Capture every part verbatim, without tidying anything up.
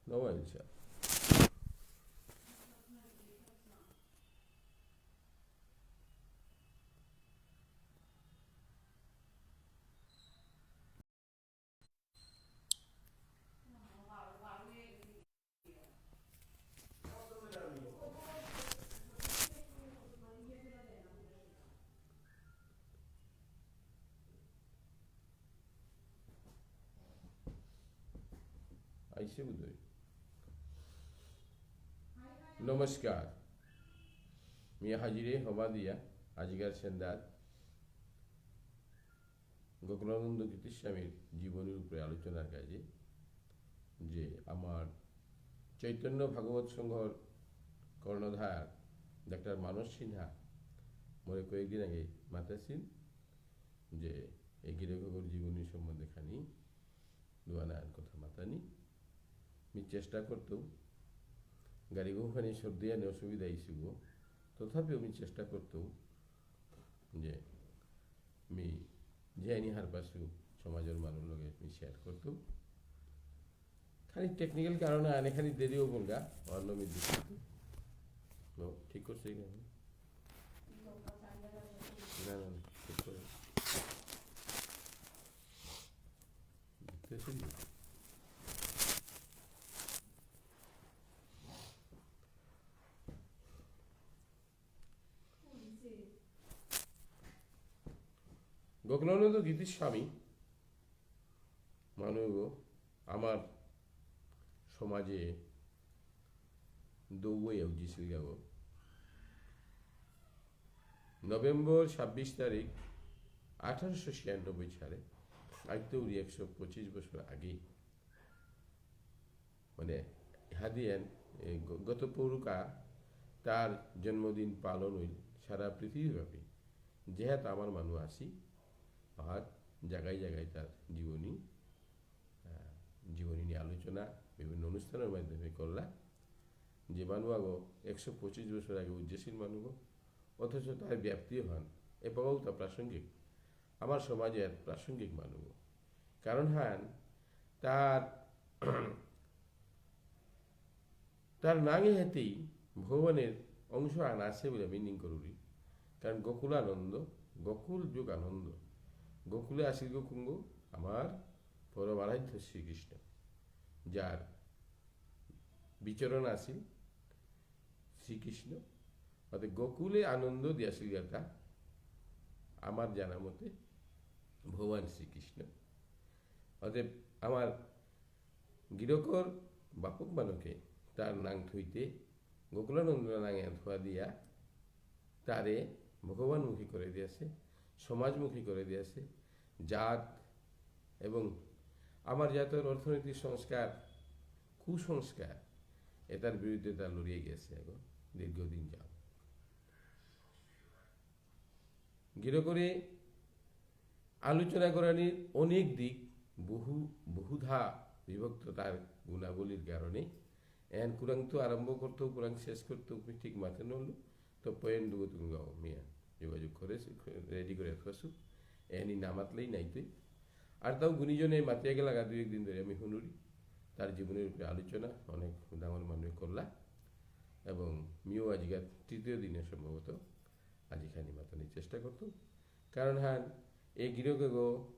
No, well, sir. আইসে বোধহয়। নমস্কার। মি হাজিরে হবা দিয়া আজিকার সেন্দাত গোকুলানন্দ গীতিস্বামীর জীবনীর উপরে আলোচনার কাজে যে আমার চৈতন্য ভাগবত সংঘর কর্ণধার ডাক্তার মানস সিনহা মোরে কয়েকদিন আগে মাতাসিল যে এই গিরকগর জীবনী সম্বন্ধে খানি দুয়ানার কথা মাতানি। মি চেষ্টা করতৌ, গাড়ি গো খানি সর্দি আনে অসুবিধা ইসুগো, তথাপিও মি চেষ্টা করতৌ যে মি যেহানি হারপাসু সমাজর মানুষ লগে মি শেয়ার করতৌ। খালি টেকনিক্যাল কারণে আনে খালি দেরিও বলগা, অন্য মি দুঃখিত। নো, ঠিক করছে কি আমি? না, না, না, ঠিক করে। দেখতেছি। গোকুলানন্দ গীতিস্বামী মানু আমার সমাজে দৌয়ে উজিছিল গাবো। নভেম্বর ছাব্বিশ তারিখ আঠারোশো ছিয়ানব্বই সালে, আজ তো উনি একশো পঁচিশ বছর আগে। মানে, হাদিয়ান, এ, গ-, গত পৌরুকা তার জন্মদিন পালন হইল সারা পৃথিবীব্যাপী। যেহাত আমার মানু আসি, অহাত জাগায় জাগায় তার জীবনী, আহ, জীবনী নিয়ে আলোচনা বিভিন্ন অনুষ্ঠানের মাধ্যমে করলা। যে মানু আগো একশো পঁচিশ বছর আগে উজ্জেসিল মানুগো, অথচ তার ব্যাপ্তি হন এপাও তা প্রাসঙ্গিক, আমার সমাজের প্রাসঙ্গিক মানুগো। কারণ হান তার, তার নাঙে হেতেই ভগবানের অংশ আন আছে বলে মিনিং করুরি। কারণ গোকুলানন্দ, গোকুল যোগ আনন্দ। গোকুলে আসিল গো কুঙ্গ আমার পরম আরাধ্য শ্রীকৃষ্ণ, যার বিচরণ আসিল শ্রীকৃষ্ণ। অর্থাৎ গোকুলে আনন্দ দিয়াছিল গাতা আমার জানা মতে ভগবান শ্রীকৃষ্ণ। অতএব আমার গিরকর বাপক মানকে তার নাং থইতে গোকুলানন্দ নাঙে থুয়া দিয়া তারে ভগবানমুখী করে দিয়েছে, সমাজমুখী করে দিয়েছে। জাত এবং আমার জাতর অর্থনৈতিক সংস্কার, কুসংস্কার, এটার বিরুদ্ধে তার লড়িয়ে গেছে এখন দীর্ঘদিন যাবত। গিরকরে আলোচনা করানির অনেক দিক, বহু, বহুধা বিভক্ত তার গুণাবলীর কারণে। এন কুরাং তো আরম্ভ করতো, কুরাং শেষ করতো, ঠিক মাতে নলু। তো পয়েন্ট দুগো তুমি গাও মিয়া, যোগাযোগ করে, রেডি করে রাখছো। এনি নামাতলেই নাই তুই। আর তাও গুণীজনে মাতিয়া গেলাগা দুই একদিন ধরে আমি হুনুরি। তার জীবনের উপরে আলোচনা অনেক ডাঙর মানুষ করলা। এবং মিও আজিকার তৃতীয় দিনে সম্ভবত আজি খানি মাতানি চেষ্টা করতো। কারণ হান এ গিরকে গো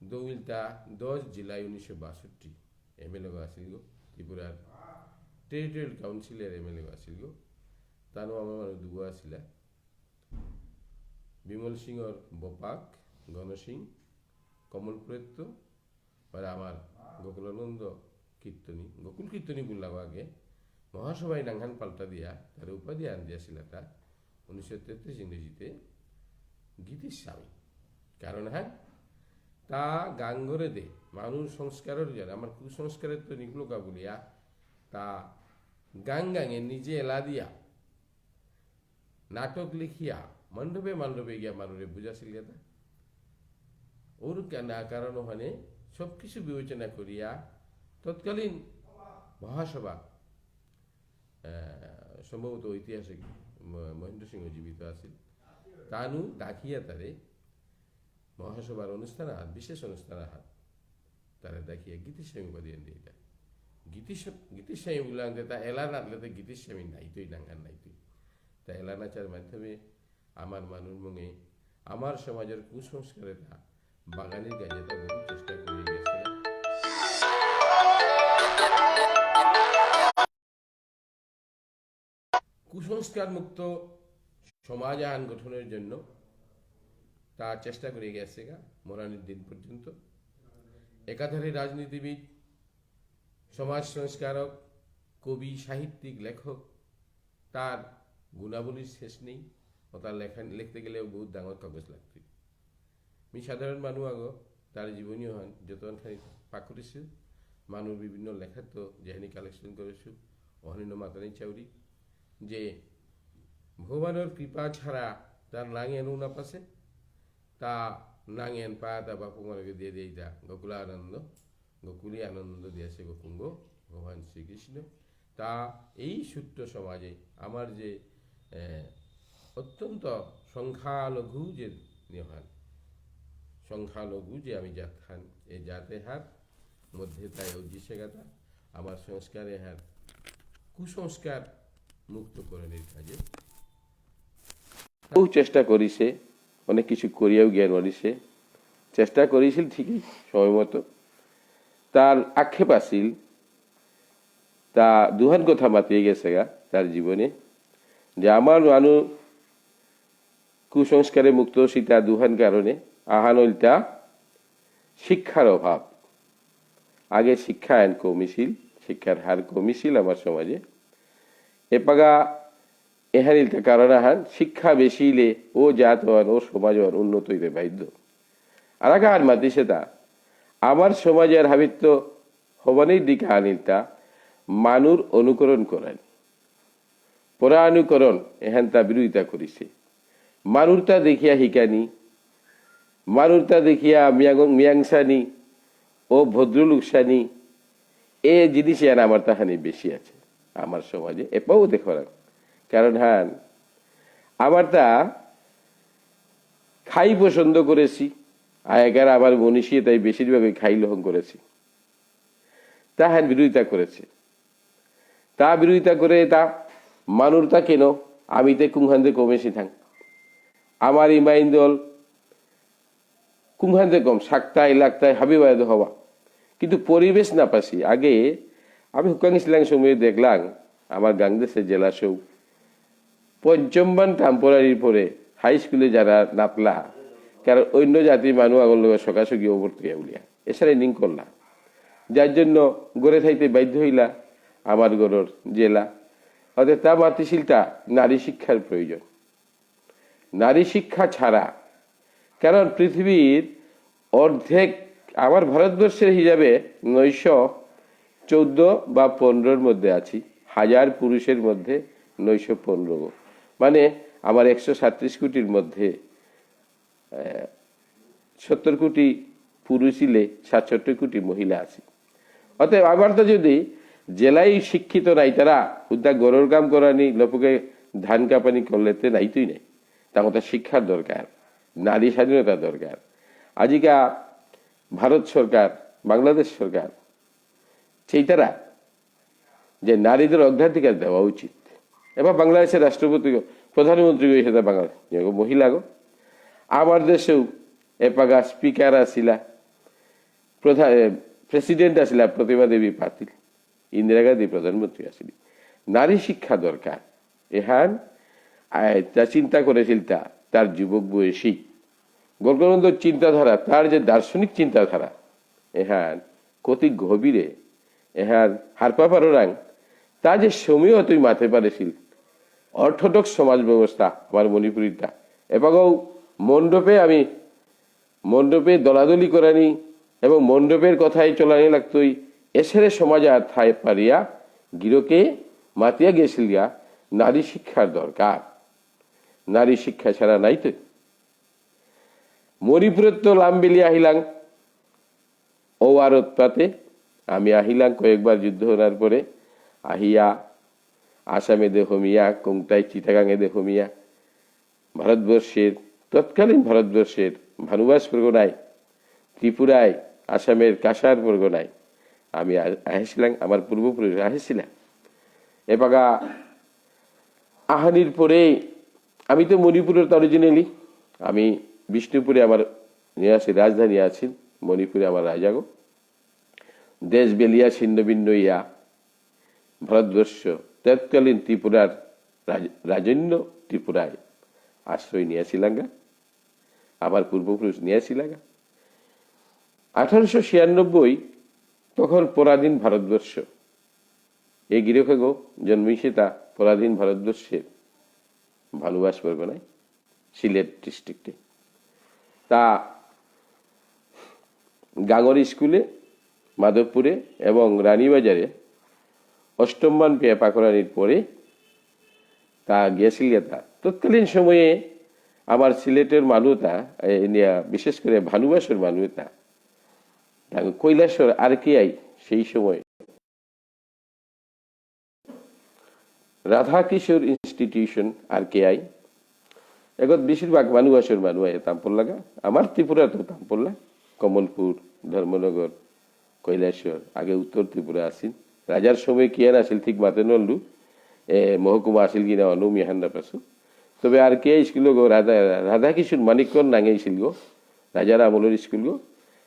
দৌলতা দশ জুলাই উনিশশো বাষট্টি এমএলএ গো আসিল গো, ত্রিপুরার টেরিটোরিয়াল কাউন্সিলের এমএলএ গো আসিল গো। তানো আমার মানু দুগো আসিলা, বিমল সিংহর বপাক গণ সিং, কমলপুরেত্ত, আর আমার গোকুলানন্দ কীর্তনী, গোকুল কীর্তনী বুললাম আগে, মহাসভায় নাঙহান পাল্টা দিয়া তার উপাধি আন দিয়াছিল তা উনিশশো তেত্রিশ ইংরেজিতে গীতিস্বামী। কারণ হ্যাঁ, তা গাঙ্গরে দে মানুষ সংস্কারের জন্য আমার কুসংস্কারের তো নিকলো কা বলিয়া তা গাং গাঙে নিজে এলা দিয়া নাটক লিখিয়া মণ্ডপে মণ্ডপে গিয়া মানুরে বুঝাছিল কথা। ওর কা-, না কারণ ওখানে সব কিছু বিবেচনা করিয়া তৎকালীন মহাসভা, আহ, সম্ভবত ঐতিহাসিক ম-, মহেন্দ্র সিংহ জীবিত আছিল, তানু ডাকিয়া তারে মহাসভার অনুষ্ঠান আহাত, বিশেষ অনুষ্ঠান আহাত, তারা দেখিয়া গীতিস্বামী উপাধি আন দিতা। গীতিস্বামী, গীতিস্বামী বুলাঙতে তা এলা নাতলে তে গীতিস্বামী নাইতই, নাঙহান নাইতই। তা এলা নাচর মাধ্যমে আমার মানুর মুঙে আমার সমাজর কুসংস্কার এতা বাগানির কাজে তা বহু চেষ্টা করে গেছে। কুসংস্কার মুক্ত সমাজ আহান গঠনের জন্য তা চেষ্টা করে গেছে গা মরানির দিন পর্যন্ত। একাধারে রাজনীতিবিদ, সমাজ সংস্কারক, কবি, সাহিত্যিক, লেখক, তার গুণাবলীর শেষ নেই। ও তার লেখা, লিখতে গেলেও বহুত ডাঙর কাগজ লাগতই। মি সাধারণ মানু আগো, তার জীবনীহান যতহান খানি পাকরিসু, মানুর বিভিন্ন লেখাত্ত যেহানি collection করেসু, ওহানি ন মাতানি চাউরি, যে ভগবানর কৃপা ছাড়া তার নাঙ এনু না পাসে, তা নাঙ এন পা তা বাপু মানকে দিয়ে দিয়ে তা গোকুলানন্দ, গোকুলী আনন্দ দিয়াছে গোকুঙ্গ ভগবান শ্রীকৃষ্ণ। তা এই ছোট্ট সমাজে আমার যে, এ, অত্যন্ত সংখ্যালঘু যে নিহান, সংখ্যালঘু যে আমি জাতহান, এই জাতে হার মধ্যে তাই উজ্জিসে গাতা আমার সংস্কারে হার কুসংস্কার মুক্ত করানির কাজে বহু চেষ্টা করিছে, অনেক কিছু করিয়াও গিয়া নরিছে। চেষ্টা করিছিল ঠিকই সময় মতো। তার আক্ষেপ আছিল, তা দুহান কথা মাতিয়ে গেছে গা তার জীবনে, যে আমার মানু কুসংস্কারে মুক্ত হসি তা দুহান কারণে, আহান ইলতা শিক্ষার অভাব। আগে শিক্ষা আইন কমিছিল, শিক্ষার হার কমিছিল আমার সমাজে। এপাগা এহান ইলতা কারণ আহান, শিক্ষা বেশি ইলে ও জাত হন, ও সমাজ হন উন্নত হইতে বাধ্য। আর আগে আর মাতিছে তা, আমার সমাজে আর হাবিত্ত হবানি দিকে আনিলতা মানুর অনুকরণ করেন। পরানুকরণ এহান তা বিরোধিতা করিছে। মানুরতা দেখিয়া হিকানি, মানুরতা দেখিয়া মিয়াং-, মিয়াংসানি ও ভদ্রলোকসানি, এ জিনিস এহান আমার তাহানি বেশি আছে আমার সমাজে। এপাও দেখো না। কারণ হান, আমার তা খাই পছন্দ করেছি, আগেকার আমার মনীষী তাই বেশিরভাগই খাই লহং করেছি। তাহান বিরোধিতা করেছে। তা বিরোধিতা করে তা মানুরতা কেন আমি তে কুংহান্দে কমেছি থাং। আমার ইমাইন্দল কুংহান্দে কম, সাকতাই, লাকতাই, হাবি বায়দ হবা। কিন্তু পরিবেশ না পাসি। আগে আমি হুকাং শিলাং সময় দেখলাম, আমার গাংদেশে জেলা সৌ পঞ্চম বান টেম্পোরারির পরে হাই স্কুলে যারা নাতলা, কারণ অন্য জাতি মানু আগর লগে সকাসকি অবর্তী উলিয়া, এছাড়া নিং করলা। যার জন্য গড়ে থাইতে বাধ্য হইলা আমার গড়র জেলা। অর্থাৎ তা মাতিসিলতা নারী শিক্ষার প্রয়োজন। নারী শিক্ষা ছাড়া, কারণ পৃথিবীর অর্ধেক, আমার ভারতবর্ষের হিসাবে নয়শো চৌদ্দ বা পনেরোর মধ্যে আছি, হাজার পুরুষের মধ্যে নয়শো পনেরো গো। মানে আমার একশো সাতত্রিশ কোটির মধ্যে, আহ, সত্তর কোটি পুরুষ ইলে সাতষট্টি কোটি মহিলা আছি। অতএব আমার তো যদি জেলাই শিক্ষিত নাই, তারা হুদ্দা গরুর কাম করানি, লোপকে ধান কাপানি করলেতে নাইতই নাই। তা কথা শিক্ষার দরকার, নারী স্বাধীনতা দরকার। আজিকা ভারত সরকার, বাংলাদেশ সরকার, সেইতারা যে নারীদের অগ্রাধিকার দেওয়া উচিত। এবার বাংলাদেশের রাষ্ট্রপতি, প্রধানমন্ত্রী হয়েছে তা বাংলাদেশ, যে মহিলা গো। আমার দেশেও এপাগা স্পিকার আসিলা, প্রধান, এ, প্রেসিডেন্ট আসিলা প্রতিভা দেবী পাতিল, ইন্দিরা গান্ধী প্রধানমন্ত্রী আসিলি। নারী শিক্ষা দরকার। এহান, আহ, তা চিন্তা করেছিল তা, তার যুবক বয়সী। গোকুলানন্দর চিন্তাধারা, তার যে দার্শনিক চিন্তাধারা, এহান কতি গভীরে, এহান হারপা পারোরাং, তা যে সময় তুই মাতে পারেছিল, অর্থোডক্স সমাজ ব্যবস্থা, আমার মণিপুরীতা, এবাকাও মণ্ডপে আমি মণ্ডপে দলাদলি করানি এবং মণ্ডপের কথায় চলানি লাগতই। এসেরে সমাজ আর থাই পারিয়া গিরকে মাতিয়া গেছিলিয়া নারী শিক্ষার দরকার। নারী শিক্ষা ছাড়া নাই তো। মণিপুরের তো লাম্বেলি আহিলাং, ও আর উৎপাতে আমি আহিলাং কয়েকবার যুদ্ধ হওয়ার পরে আহিয়া আসামে দে হমিয়া, কোংটাই চিটাগাঙে দে হমিয়া, ভারতবর্ষের, তৎকালীন ভারতবর্ষের ভানুবাস পরগনায়, ত্রিপুরায়, আসামের কাছাড় পরগনায় আমি আ-, আহিছিলাম, আমার পূর্বপুরুষ আহিছিলাম। এপাকা আহানির পরে আমি তো মণিপুরের তো originally, আমি বিষ্ণুপুরে আমার নিবাসী রাজধানী আছি, মণিপুরে আমার রাজাগো। দেশ বেলিয়া ছিন্ন ভিন্ন ইয়া ভারতবর্ষ, তৎকালীন ত্রিপুরার রাজ-, রাজন্য ত্রিপুরায় আশ্রয় নিয়েছিলাঙ্গা, আমার পূর্বপুরুষ নিয়েছিলাঙ্গা। আঠারোশো ছিয়ানব্বই তখন পরাধীন ভারতবর্ষ, এ গিরকগো জন্মিসিতা পরাধীন ভারতবর্ষের ভানুবাস পরগনায়, সিলেট ডিস্ট্রিক্টে। তা গাঙর স্কুলে, মাধবপুরে এবং রানীবাজারে অষ্টম মান পেয়া পাকরানির পরে তা গেছিল তা। তৎকালীন সময়ে আমার সিলেটের মানু তা, এ, নিয়া বিশেষ করে ভানুবাসর মানু তা, তা কৈলাসর আরকেআই সেই সময় রাধাকিশোর ইনস্টিটিউশন, আরকেআই। এগত বেশিরভাগ মানু আসর মানু আয়া তাম্পল্লাগা। আমার ত্রিপুরা তো তাম্পল্লা, কমলপুর, ধর্মনগর, কৈলাসহর, আগে উত্তর ত্রিপুরা আসিল। রাজার সময় কি আর আসিল ঠিক মাতে নলু, এ, মহকুমা আসিল কিনা অনু মিহান না পাসু। তবে আরকেআই স্কুল গো রাধা, রাধাকিশোর মানিক্যর নাঙে স্কুল গো, রাজার আমলের স্কুল গো।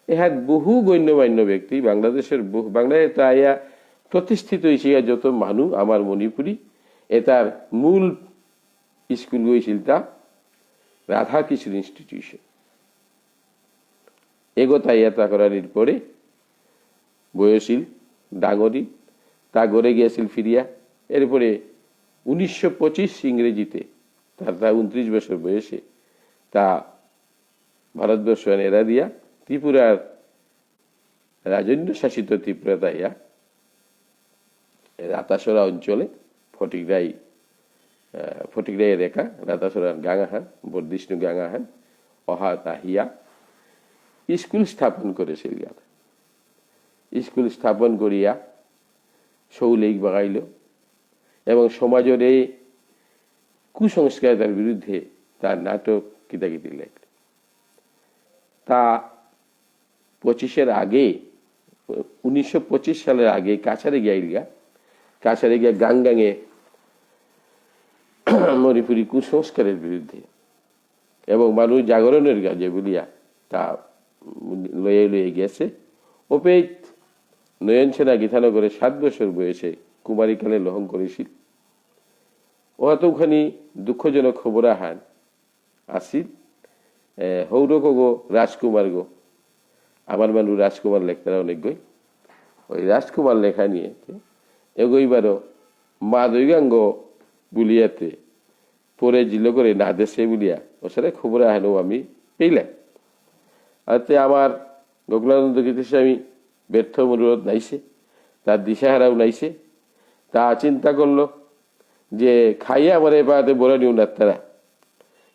এহাত বহু গণ্যমান্য ব্যক্তি, বাংলাদেশের বহু, বাংলাদেশে তো আয়া প্রতিষ্ঠিত হয়েছে যত মানু আমার মণিপুরী, এটার মূল স্কুল হয়েছিল তা রাধাকিশোর ইনস্টিটিউশন। এগোতা ইয়াত্রা করানির পরে বয়সিল ডাঙরি, তা ঘরে গিয়েছিল ফিরিয়া। এরপরে উনিশশো পঁচিশ ইংরেজিতে, তার তা ঊনত্রিশ বছর বয়সে, তা ভারতবর্ষ এরা দিয়া ত্রিপুরার রাজন্য শাসিত ত্রিপুরা তাইয়া রাতাছড়া অঞ্চলে ফটিকরাই, আহ, ফটিকরাই এলাকা রাতাছড়া গাঙাহান, বর্ধিষ্ণু গাঙাহান, অহাত আহিয়া স্কুল স্থাপন করেছিল ইয়াত। স্কুল স্থাপন করিয়া সৌলেইক বাগাইল এবং সমাজের এই কুসংস্কার তার বিরুদ্ধে তার নাটক কিতাকিতি লেখ। তা পঁচিশের আগে, উনিশশো পঁচিশ সালের আগে কাছাড়ে গিয়া ইলগা, কাছাড়ে গিয়া গাং গাঙে মণিপুরি কুসংস্কারের বিরুদ্ধে এবং মানু জাগরণের কাজে বলিয়া তা লয়ে লয়ে গেছে। ওপেত নয়ন সেনা গীতানগরে সাত বছর বয়সে কুমারীকালে লহং করেছিল। ওহাতো ওখানি দুঃখজনক খবর আহান আসিল। এ, হৌরকগো রাজকুমারগো, আমার মানু রাজকুমার লেখতারা অনেকগই। ওই রাজকুমার লেখা নিয়ে এগোইবারও মা দৈগাঙ্গ বুলিয়াতে পরে জিলো করে না দেশে বুলিয়া ওসারে খবর আহানো আমি পেলাম। আতে আমার গোকুলানন্দ গীতিস্বামী ব্যর্থ অনুরোধ নাইছে, তার দিশাহারাও নাইছে। তা চিন্তা করলো যে খাইয়ে আমারে এপাতে বড় নিউ নাত্তারা,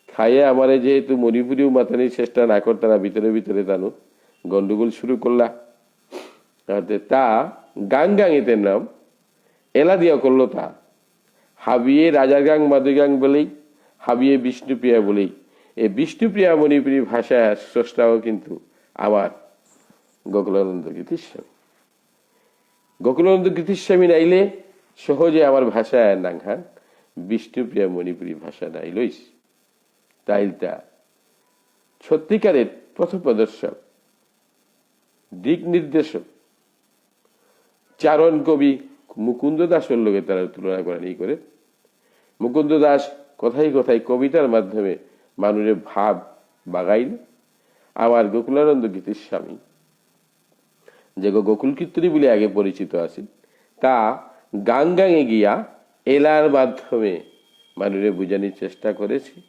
খাইয়ে আমারে যেহেতু মণিপুরিও মাতানির চেষ্টা না করতারা, ভিতরে ভিতরে তানু গন্ডগোল শুরু করলা। তাতে তা গাং গাং এতে নাম এলা দিয়া করলো তা। হাবিয়ে রাজার গাং মাদুই গাং বলেই, হাবিয়ে বিষ্ণুপ্রিয়া বলেই। এ বিষ্ণুপ্রিয়া মণিপুরী ভাষা স্রষ্টাও কিন্তু আমার গোকুলানন্দ গীতিস্বামী। গোকুলানন্দ গীতিস্বামী নাইলে সহজে আমার ভাষা নাংহান বিষ্ণুপ্রিয়া মণিপুরী ভাষা নাইলইস। তাইলতা সত্যিকারের পথপ্রদর্শক, দিক নির্দেশক, চারণ কবি মুকুন্দ দাসর লগে তারা তুলনা করানি করে। মুকুন্দ দাস কথায় কথায় কবিতার মাধ্যমে মানুষের ভাব বাগাইল। আমার গোকুলানন্দ গীতিস্বামী, যে গো-, গোকুল কীর্তনী বলে আগে পরিচিত আছে, তা গাং গাঙে গিয়া এলার মাধ্যমে মানুষের বুঝানোর চেষ্টা করেছে।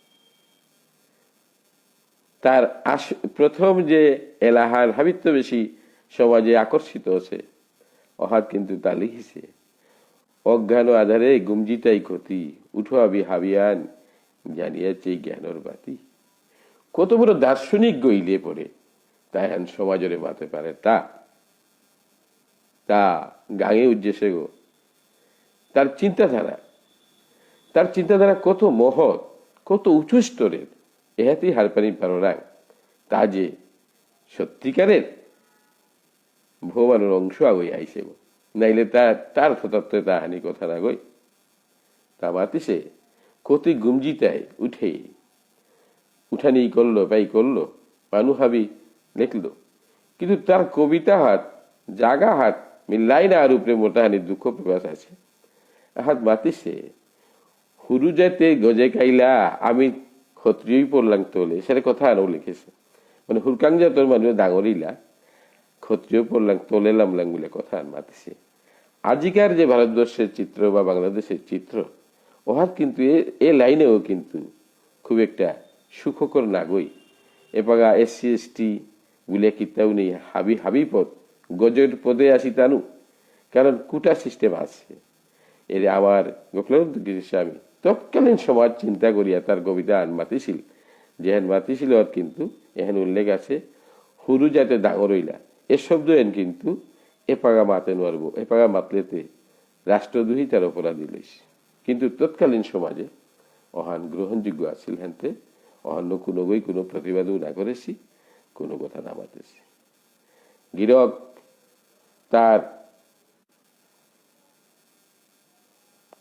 তার আস-, প্রথম যে এলাহার হাবিত্ত বেশি সমাজে আকর্ষিত আছে, অহাত কিন্তু তা লিখিছে, "অজ্ঞান আধারে গুমজিতাই ক্ষতি, উঠো আবি হাবিয়ান, জানিয়াছে জ্ঞানর বাতি।" কত বড় দার্শনিক গইলে পরে তাই হান সমাজরে মাতে পারে তা। তা গাঙে উজ্জেসে গো। তার চিন্তাধারা, তার চিন্তাধারা কত মহৎ, কত উঁচু স্তরের, এহাতেই হারপানি পারোরাং। তা যে সত্যিকারের ভগবানর অংশ আগই আইসে গো। নাইলে তা, তার তত্ত্বে তা হানি কথা না গই। তা মাতিসে, কতি গুমজিতাই উঠে, উঠানি করলো, পাই করলো, মানু হাবি লেখলো। কিন্তু তার কবিতা হাত, জাগা হাত, মিলাই না আর উপরে মোটা হানি দুঃখ প্রকাশ আছে। আহাত মাতিসে, হুরু জাতে গজে কাইলা, আমি ক্ষত্রিয়ই পড়লাং তলে, সেটা কথা আরো লিখেছে। মানে হুরকাং জাতর মানুষ ডাঙরিলা, ক্ষত্রিয় পড়লাং তলে লামলাং বলে কথা আর মাতিসে। আজিকার যে ভারতবর্ষের চিত্র বা বাংলাদেশের চিত্র, ওহার কিন্তু এ, এ লাইনেও কিন্তু খুব একটা সুখকর নাগই। এপাগা এসসি এসটি বুলে কিতাও নেই, হাবি হাবি পদ, গজের পদে আসি তানু, কারণ কোটা সিস্টেম আছে। এরে আমার গোকুলানন্দ গিরিস্বামী তৎকালীন সমাজ চিন্তা করিয়া তার কবিতা আন মাতিছিল, যেহেন মাতিছিল আর কিন্তু এহেন উল্লেখ আছে, হুরু জাতে ডাঙর হইলা। এ শব্দ এন কিন্তু এপাগা মাতে নোয়ারবো, এপাগা মাতলেতে রাষ্ট্রদ্রোহিতার অপরাধী লইছে। কিন্তু তৎকালীন সমাজে অহান গ্রহণযোগ্য আছিল হেনতে অহান্য কোনো গই কোনো প্রতিবাদও না করেছি, কোনো কথা না মাতেছি। গিরক তার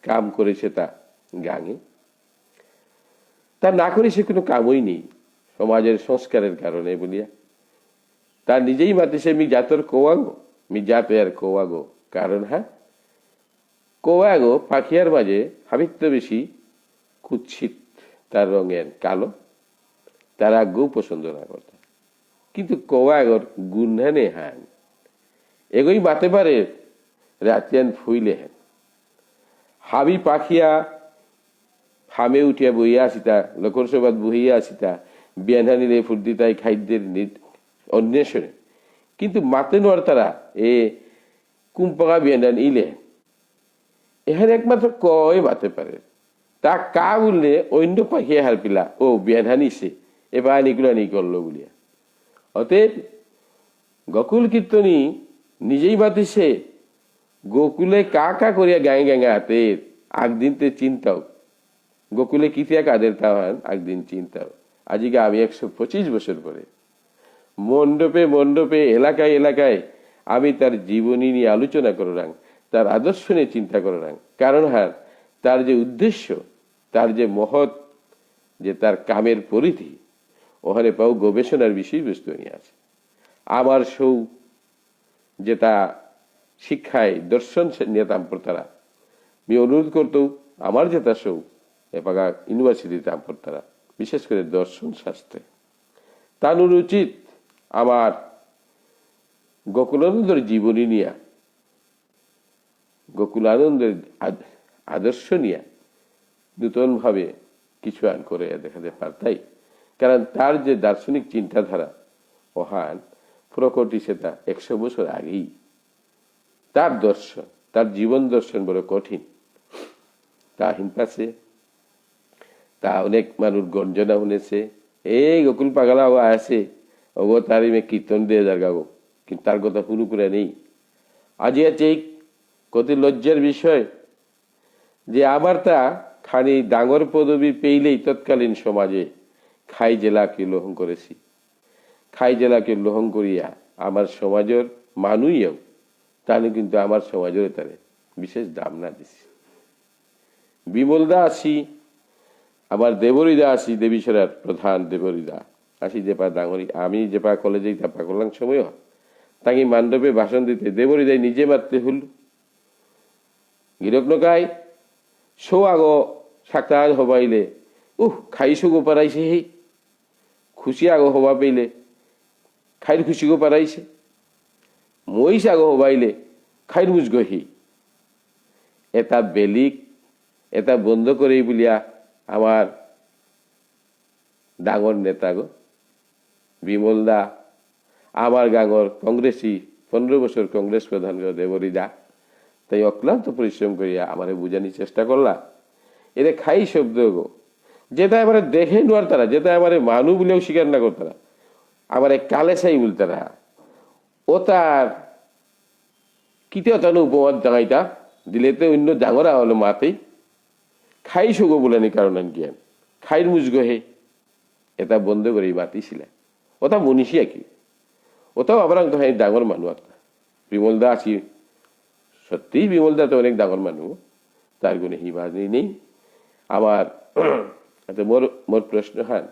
কাম করেছে তা গাঙে। তা না করেছে কোনো কামই নেই সমাজের সংস্কারের কারণে বলিয়া। তা নিজেই মাতিছে, "মি জাতর কৌয়াগো, মি জাতর কৌয়াগো।" কারণ হ্যাঁ, কৌয়াগো পাখিয়ার মাঝে হাবিত্ত বেশি কুৎসিত, তার রঙের কালো, তারা গো পছন্দ না করতে। কিন্তু কৌয়াগর গুণহানে হান, এগোই মাতে পারে রাতিয়ান ফুইলে হেন। হাবি পাখিয়া ফামে উঠিয়া বইয়া আসিতা, লোকর সভাত বহিয়া আসিতা, বিয়ানহানিলে ফুর্দিতাই খাদ্যের নিত-, অন্বেষণে। কিন্তু মাতে নোয়ারতারা, এ কুম্পাকা বিয়ানহান ইলে। এহান একমাত্র কয় মাতে পারে। তা কা বুললে অন্য পাখিয়া হারপিলা, ও বিয়ানহান ইসে, এ পাহানি কুলানি করলো বুলিয়া। অতএব গোকুল কীর্তনী নিজেই মাতিছে, গোকুলে কা কা করিয়া গাঙে গাঙে আতের, আগদিন তে চিন্তাও। গোকুলে কিতিয়া কাদের তাহান আগদিন চিন্তাও। আজিকে আমি একশো পঁচিশ বছর পরে মণ্ডপে মণ্ডপে, এলাকায় এলাকায় আমি তার জীবনী নিয়ে আলোচনা কররাং, তার আদর্শ নিয়ে চিন্তা কররাং। কারণ হার, তার যে উদ্দেশ্য, তার যে মহৎ, যে তার কামের পরিধি, ওখানে পাও গবেষণার বিষয়বস্তু নিয়ে আছে। আমার সৌ যেটা শিক্ষায় দর্শন সে-, নিয়ে তাম পড়তারা। আমি অনুরোধ করতৌ, আমার যেটা সৌ, এপাগা ইউনিভার্সিটি তাম পড়তারা, বিশেষ করে দর্শন শাস্ত্রে। তানুর উচিত আমার গোকুলানন্দর জীবনী নিয়া, গোকুলানন্দর আদ-, আদর্শ নিয়া নূতনভাবে কিছু আন করে দেখাতে পারতাই। কারণ তার যে দার্শনিক চিন্তাধারা, ওহান প্রকটিছে তা একশো বছর আগেই। তার দর্শন, তার জীবন দর্শন বড় কঠিন। তা হিনপাসে, তা অনেক মানুষ গঞ্জনা শুনেছে, "এই গোকুল পাগলা ও আছে, ওগো তার ইমে কীর্তন দিয়ে যার গাবো।" কিন্তু তার কথা শুরু করে নেই। আজি আছে এই কতি লজ্জার বিষয় যে আমার তা খানি ডাঙর পদবী পেইলেই তৎকালীন সমাজে খাই জেলাকে লহং করেছি। খাই জেলাকে লহং করিয়া আমার সমাজের মানুইও তানু কিন্তু আমার সমাজের তারে বিশেষ দাম না দিছি। বিমল দা আছি, আমার দেবরী দা আছি, দেবীছড়ার প্রধান দেবরী দা আছি, যেপা ডাঙরি, আমি যেপা কলেজে ইতা পাকলাং সময়, তাকে মণ্ডপে ভাষণ দিতে দেবরী দাই নিজে মাততে হল। গিরক নকাই, সৌ আগো সাক্তাহান হবাইলে, উহ, খাই সৌগো পারাইছে হে। খুশি আগো হবা পেইলে, খাইর খুশিগো পারাইছে। মহিষ আগো হবাইলে, খাইর মুজগো হি। এটা বেলিক, এটা বন্ধ করে বুলিয়া আমার ডাঙর নেতাগো, বিমল দা, আমার গাঙর কংগ্রেসী, পনেরো বছর কংগ্রেস প্রধান গো দেবরী দা, তাই অক্লান্ত পরিশ্রম করিয়া আমারে বুঝানি চেষ্টা করলা। এরে খাই শব্দ গো, যেটা আমারে দেখে নোয়ারতারা, যেটা আমারে মানু বুলেও স্বীকার না করতারা, আমারে কালেসাই বলতারা। ও তার কিতে অতানো উপমা দাঙাইতা, দিলেতে অন্য ডাঙরা হলো মাতেই, খাই সৌগো বুলানি কারণ আন জ্ঞান, খাইর মুজগো হে, এটা বন্ধ করে মাতিছিলা। ওটা মনীষী আর কি। ওটাও আবার তো হয় ডাঙর মানু একটা। বিমলদা আছি, সত্যিই বিমলদা তো অনেক ডাঙর মানু, তার গুণে হিবাজ নেই নেই। আমার এতে মোর মোর প্রশ্ন হান,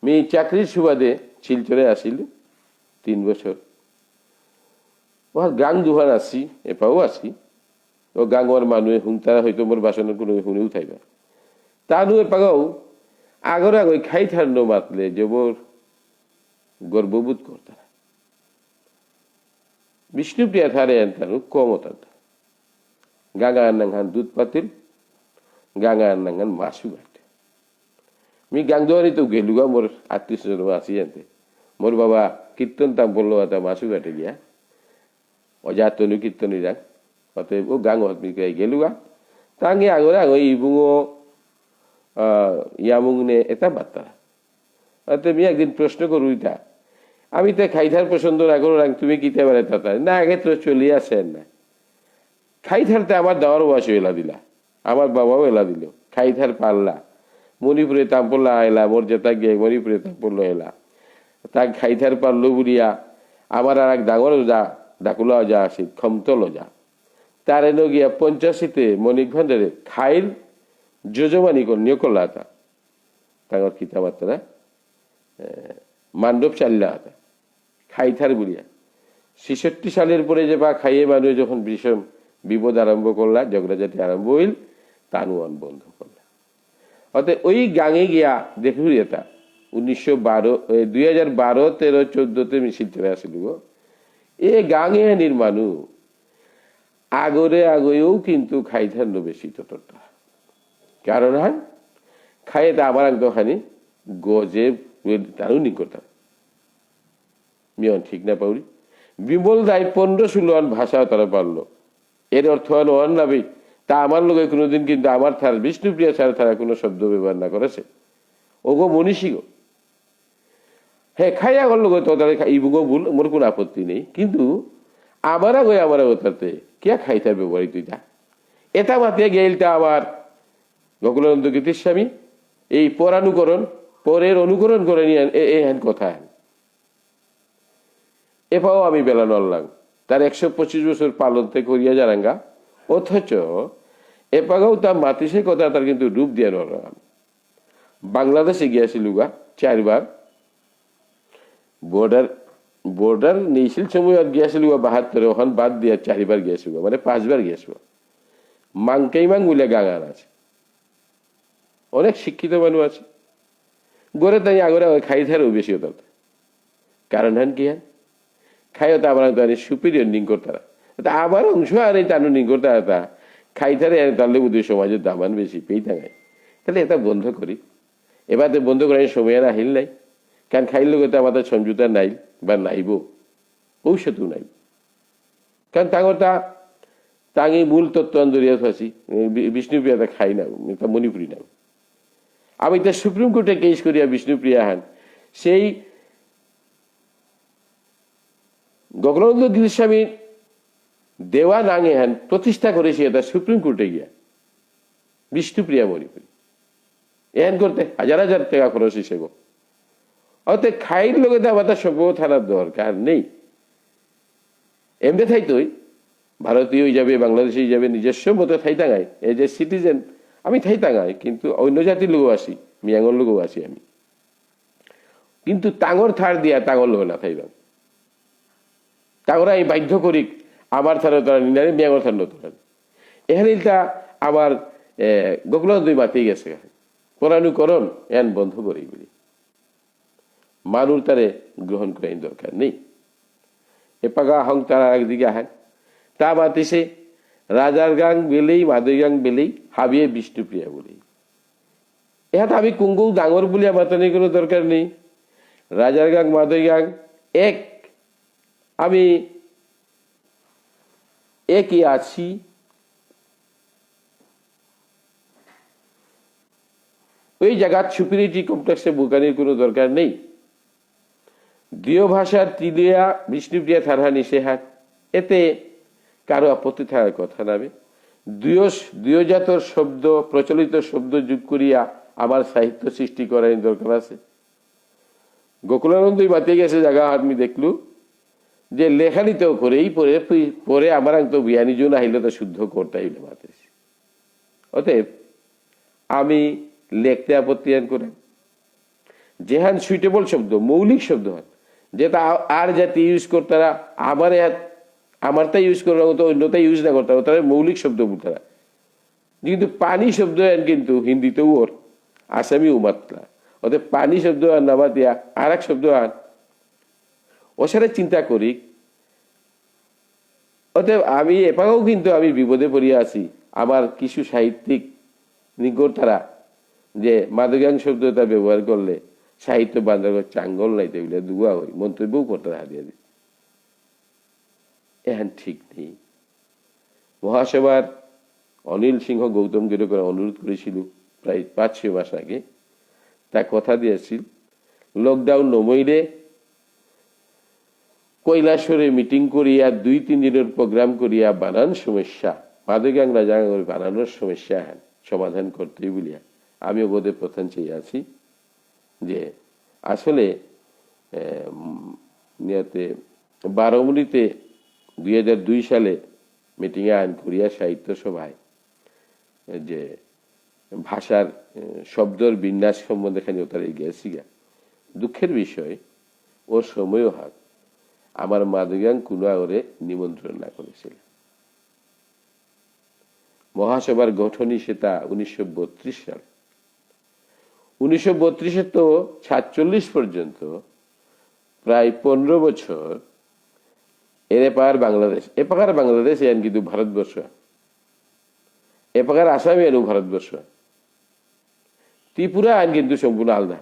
মি চাকরির সুবাদে শিলচরে আসিল তিন বছর। ওহার গাং দুহান আসি, এপাও আসি। ও গাঙর মানুয়ে হুনতারা হয়তো মোর ভাষণ কোনো হুনেও থাইবা। তানু এপাগাও আগর আগই খাই থার ন মাতলে জবর গর্ববোধ করতারা। বিষ্ণুপ্রিয়া থারে এন তানু কম তার। গাঙার নাঙহান দুধ পাতিল, গাঙার নাঙহান মাসু ঘাটে। মি গাংদুয়ারি তো গেলুগা মোর আত্মীয় স্বজন আসি জানতে। মোর বাবা কীর্তন তাম বললো আতা মাসু ঘাটে গিয়া। অজা তনু কীর্তনী যাক। অতএব ও গাঙ হত মি গেলুগা। তাঙ্গে আগরে আগই ইবুঙো, আহ, ইয়ামুং নে এতা বার্তা। অতএব মি একদিন প্রশ্ন করু ইতা। আমি তো খাইথার পছন্দ না করু রাং তুমি কিতে বারে তাতা। না আগে তো চলি আসে না। খাইথারতে আমার দাওয়ার ওয়াসি এলা দিলা। আমার বাবাও এলা দিল। খাইথার পাল্লা। মণিপুরে তাম্পল্লা আইলা, মোর যেতা গিয়ে মণিপুরে তাম্পল্লা এলা। তা খাইথার পাল্লো বুলিয়া আমার আর এক ডাঙর ওজা, ডাকুলা ওজা আছে, খমতল ওজা। তারে নগিয়া পঞ্চাশিতে মণিক ভাণ্ডারে খাইর যজমানি কর নিয়কলা তা। তাঙর কিতা মাত্রা, এ, মান্ডব চাল্লা তা। খাইথার বুলিয়া। ছেষট্টি সালের পরে যে বা খাইয়ে মানুষ যখন ভীষণ বিপদ আরম্ভ করলা, ঝগড়াঝাটি আরম্ভ হইল, তানুয়ান বন্ধ করলা। অর্থাৎ ওই গাঙে গিয়া দেখুন এটা, উনিশশো বারো, এ, দুই হাজার বারো, তেরো, চোদ্দতে মিছিল চলে আসিল গো। এ গাঙে আনির মানু আগরে আগেও কিন্তু খাইথার বেশি ততটা। কারণ হান, খাইয়ে তা আমার আগে তো খানি গজে তারও নিকটা। মিয়ন ঠিক না পাউরি। বিমল দাই পনেরো ষোলো আন ভাষা তারা পারলো। এর অর্থ আন ওয়ান নাবি, তা আমার লগে কোনোদিন কিন্তু আমার থার বিষ্ণুপ্রিয়া ছাড়া তারা কোনো শব্দ ব্যবহার না করেছে। ওগো মনীষী গো। হে, খাইয়া গল গো, তো তাহলে খা-, ইবুগো ভুল, মোর কোনো আপত্তি নেই। কিন্তু আমার আগে, আমার আগে তাতে কিয়া খাইতার ব্যবহার তুই যা। এটা মাতিয়া গেল তা আমার গোকুলানন্দ গীতিস্বামী, এই পরানুকরণ, পরের অনুকরণ করে নিয়ে এ, এ হেন কথা হেন। এপাও আমি বেলা নল্লাং। তার একশো পঁচিশ বছর পালনতে করিয়া জানাঙ্গা, অথচ এপাগাও তা মাতিসে কথা তার কিন্তু রূপ দিয়ে নল্লাং। বাংলাদেশে গিয়াছিলুগা চারবার। বর্ডার, বর্ডার নেইছিল সময় আর গিয়াছিলুগা বাহাত্তরে, ওখান বাদ দিয়া চারিবার গিয়াছিলুগা, মানে পাঁচবার গিয়াছিলুগা। মাংকেইমাং বুলে গাঙার আছে। অনেক শিক্ষিত মানুষ আছে। গরে তাই আগরে ওই খাই ধারেও বেশি হতো। কারণ হান কি হান? খাইও তো আমার তো আনি superior নিং করতারা। তা আমার অংশ আর এই তানু নিং করতারা তা। খাই ধারে আর তাহলে বুদ্ধি সমাজের দামান বেশি পেয়ে থাকায়। তাহলে এটা বন্ধ করি। এবার তো বন্ধ করার সময় আর আহিল নাই। কারণ খাইর লগে তো আমাদের সমঝোতা নাই বা নাইব। ঔষধও নাই। কারণ তাঙর তা, তাঙে মূল তত্ত্ব আন্দোলিয়া থাসি, বি-, বিষ্ণুপ্রিয়া তা খাই না, তা মণিপুরী না। আমি তা সুপ্রিম কোর্টে কেস করিয়া বিষ্ণুপ্রিয়া হান, সেই গোকুলানন্দ গীতিস্বামীর দেওয়া নাঙে হান প্রতিষ্ঠা করেছি এটা সুপ্রিম কোর্টে গিয়া। বিষ্ণুপ্রিয়া মণিপুরী। এহান করতে হাজার হাজার টাকা খরচ হয়েছে গো। অতে খাইর লগে দে আমার সম্পর্ক থানার দরকার নেই। এমনি থাইতই, ভারতীয় হিসাবে, বাংলাদেশি হিসাবে নিজস্ব মতে থাইতাঙাই, এজ এ সিটিজেন আমি থাইতাঙাই, কিন্তু অন্য জাতির লোকও আছি, মিয়াঙর লোকও আছি আমি। কিন্তু তাঙর থার দিয়া তাঙর লোক না থাইবাং। তাঙর আমি বাধ্য করি, আমার থারও তারা নিনারে, মিয়াঙর থারও তারা। এখানে ইলতা আমার, এ, গোকুলানন্দই মাতেই গেছে। পরানুকরণ এন বন্ধ করি বলি। মানুর তারে গ্রহণ করার দরকার নেই। এপাগা হং তারা একদিকে আহেন। তা মাতিছে রাজার গাং বেলেই, মাদই গাং বেলেই, হাবিয়ে বিষ্ণুপ্রিয়া বলেই। এহাত আমি কুঙ্গু ডাঙর বুলিয়া মাতানির কোনো দরকার নেই। রাজার গাং, মাদই গাং এক। আমি একই আছি। ওই জায়গাত সুপিরিটি কমপ্লেক্সে ভুগানির কোনো দরকার নেই। দুই ভাষার তিলিয়া বিষ্ণুপ্রিয়া থারহানি সেহাত, এতে কারো আপত্তি থাকার কথা নাবে। দুই, দুই জাতর শব্দ, প্রচলিত শব্দ যোগ করিয়া আমার সাহিত্য সৃষ্টি করার দরকার আছে। গোকুলানন্দই মাতিয়ে গেছে জায়গা আমি দেখলু, যে লেখানি তো করেই পরে, পরে আমার আং তো বিয়ানি জন আহিলে তো শুদ্ধ করতেই হইলে মাতেছি। অতএব আমি লেখতে আপত্তি আন করে যেহান সুইটেবল শব্দ, মৌলিক শব্দ হান, যেটা আ-, আর জাতি ইউজ করতারা, আমার এহাত, আমারটা ইউজ করার মতো অন্যটা ইউজ না করতারা, তারা মৌলিক শব্দ বলতারা। কিন্তু পানি শব্দ এন কিন্তু হিন্দিতেও ওর, আসামিও মাতলা। অতএব পানি শব্দ আর না মাতিয়া আর এক শব্দ আন। ওসারে চিন্তা করি। অতএব আমি এপাকেও কিন্তু আমি বিপদে পড়িয়া আছি। আমার কিছু সাহিত্যিক নিগর তারা যে মাদগাং শব্দ এটা ব্যবহার করলে সাহিত্য বান্ধব চাঙ্গল নাই, তেগুলো দুয়া হই, মন্তব্যও করতে হারিয়ে দিই। এহান ঠিক নেই। মহাসভার অনিল সিংহ গৌতম গিরকরে অনুরোধ করেছিল প্রায় পাঁচ ছয় মাস আগে। তা কথা দিয়েছিল, লকডাউন নমইলে কৈলাসহরে মিটিং করিয়া দুই তিন দিনের প্রোগ্রাম করিয়া বানান সমস্যা, মাদগাং রাজাগাঙর বানানোর সমস্যা হ্যাঁ সমাধান করতেই বলিয়া আমি ওগোদের প্রথম চেয়ে আছি যে আসলে, এ, উম, ইয়াতে বারোমুড়িতে দুই হাজার দুই সালে মিটিংয়ে আইন করিয়া সাহিত্য সভায়, এ, যে ভাষার, এ, শব্দর বিন্যাস সম্বন্ধে খানি ওতার এগিয়ে আসিগা। দুঃখের বিষয়, ও সময়ও হাত আমার মাদগাং কোনো আগরে নিমন্ত্রণ না করেছিল। মহাসভার গঠনই সেটা উনিশশো বত্রিশ সাল। উনিশশো বত্রিশে তো সাতচল্লিশ পর্যন্ত প্রায় পনেরো বছর এর এপার বাংলাদেশ, এপাকার বাংলাদেশ এন কিন্তু ভারতবর্ষ, এপাকার আসাম এনও ভারতবর্ষ। ত্রিপুরা আইন কিন্তু সম্পূর্ণ আলাদা।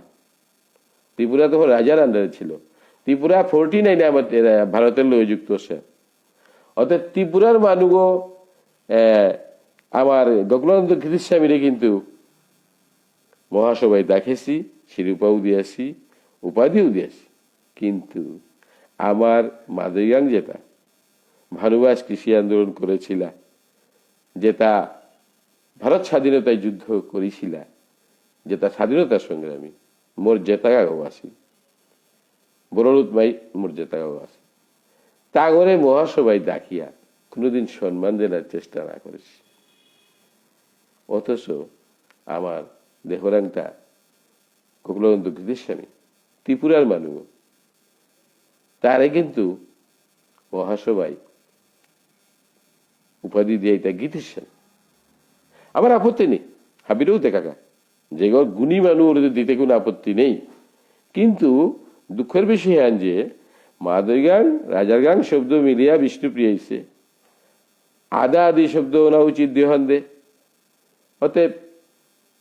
ত্রিপুরা তো রাজার আন্ডারে ছিল। ত্রিপুরা ফোরটি নাইনে আমার, এরা ভারতের লগে যুক্ত আছে। অর্থাৎ ত্রিপুরার মানুষও, এ, আমার গোকুলানন্দ গীতিস্বামীরে কিন্তু মহাসভায় দেখেছি, শিরোপাও দিয়েছি, উপাধিও দিয়েছি। কিন্তু আমার মাদৈগাং যেটা ভানুবাস কৃষি আন্দোলন করেছিলা, যেটা ভারত স্বাধীনতায় যুদ্ধ করেছিলা, যেটা স্বাধীনতা সংগ্রামী, মোর জেতাগাঁওবাসী, বড়লুত মাই মোর জেতাগাঁওবাসী, তাগরে মহাসভায় ডাকিয়া কোনোদিন সম্মান দেনার চেষ্টা না করেছি। অথচ আমার দেহরাংটা গোকুলানন্দ গীতিস্বামী, ত্রিপুরার মানুষ, তারে কিন্তু মহাসভায় উপাধি দিয়া এটা গীতিস্বামী। আমার আপত্তি নেই, হাবিরেও দেখাকা। যে গো গুণী মানুষ ওরে দিতে কোনো আপত্তি নেই। কিন্তু দুঃখের বিষয় হ্যাঁ যে মাদৈগাং, রাজারগাং শব্দ মিলিয়া বিষ্ণুপ্রিয়া হইছে। আদা আদি শব্দ না উচিত দেহান দে। অতএব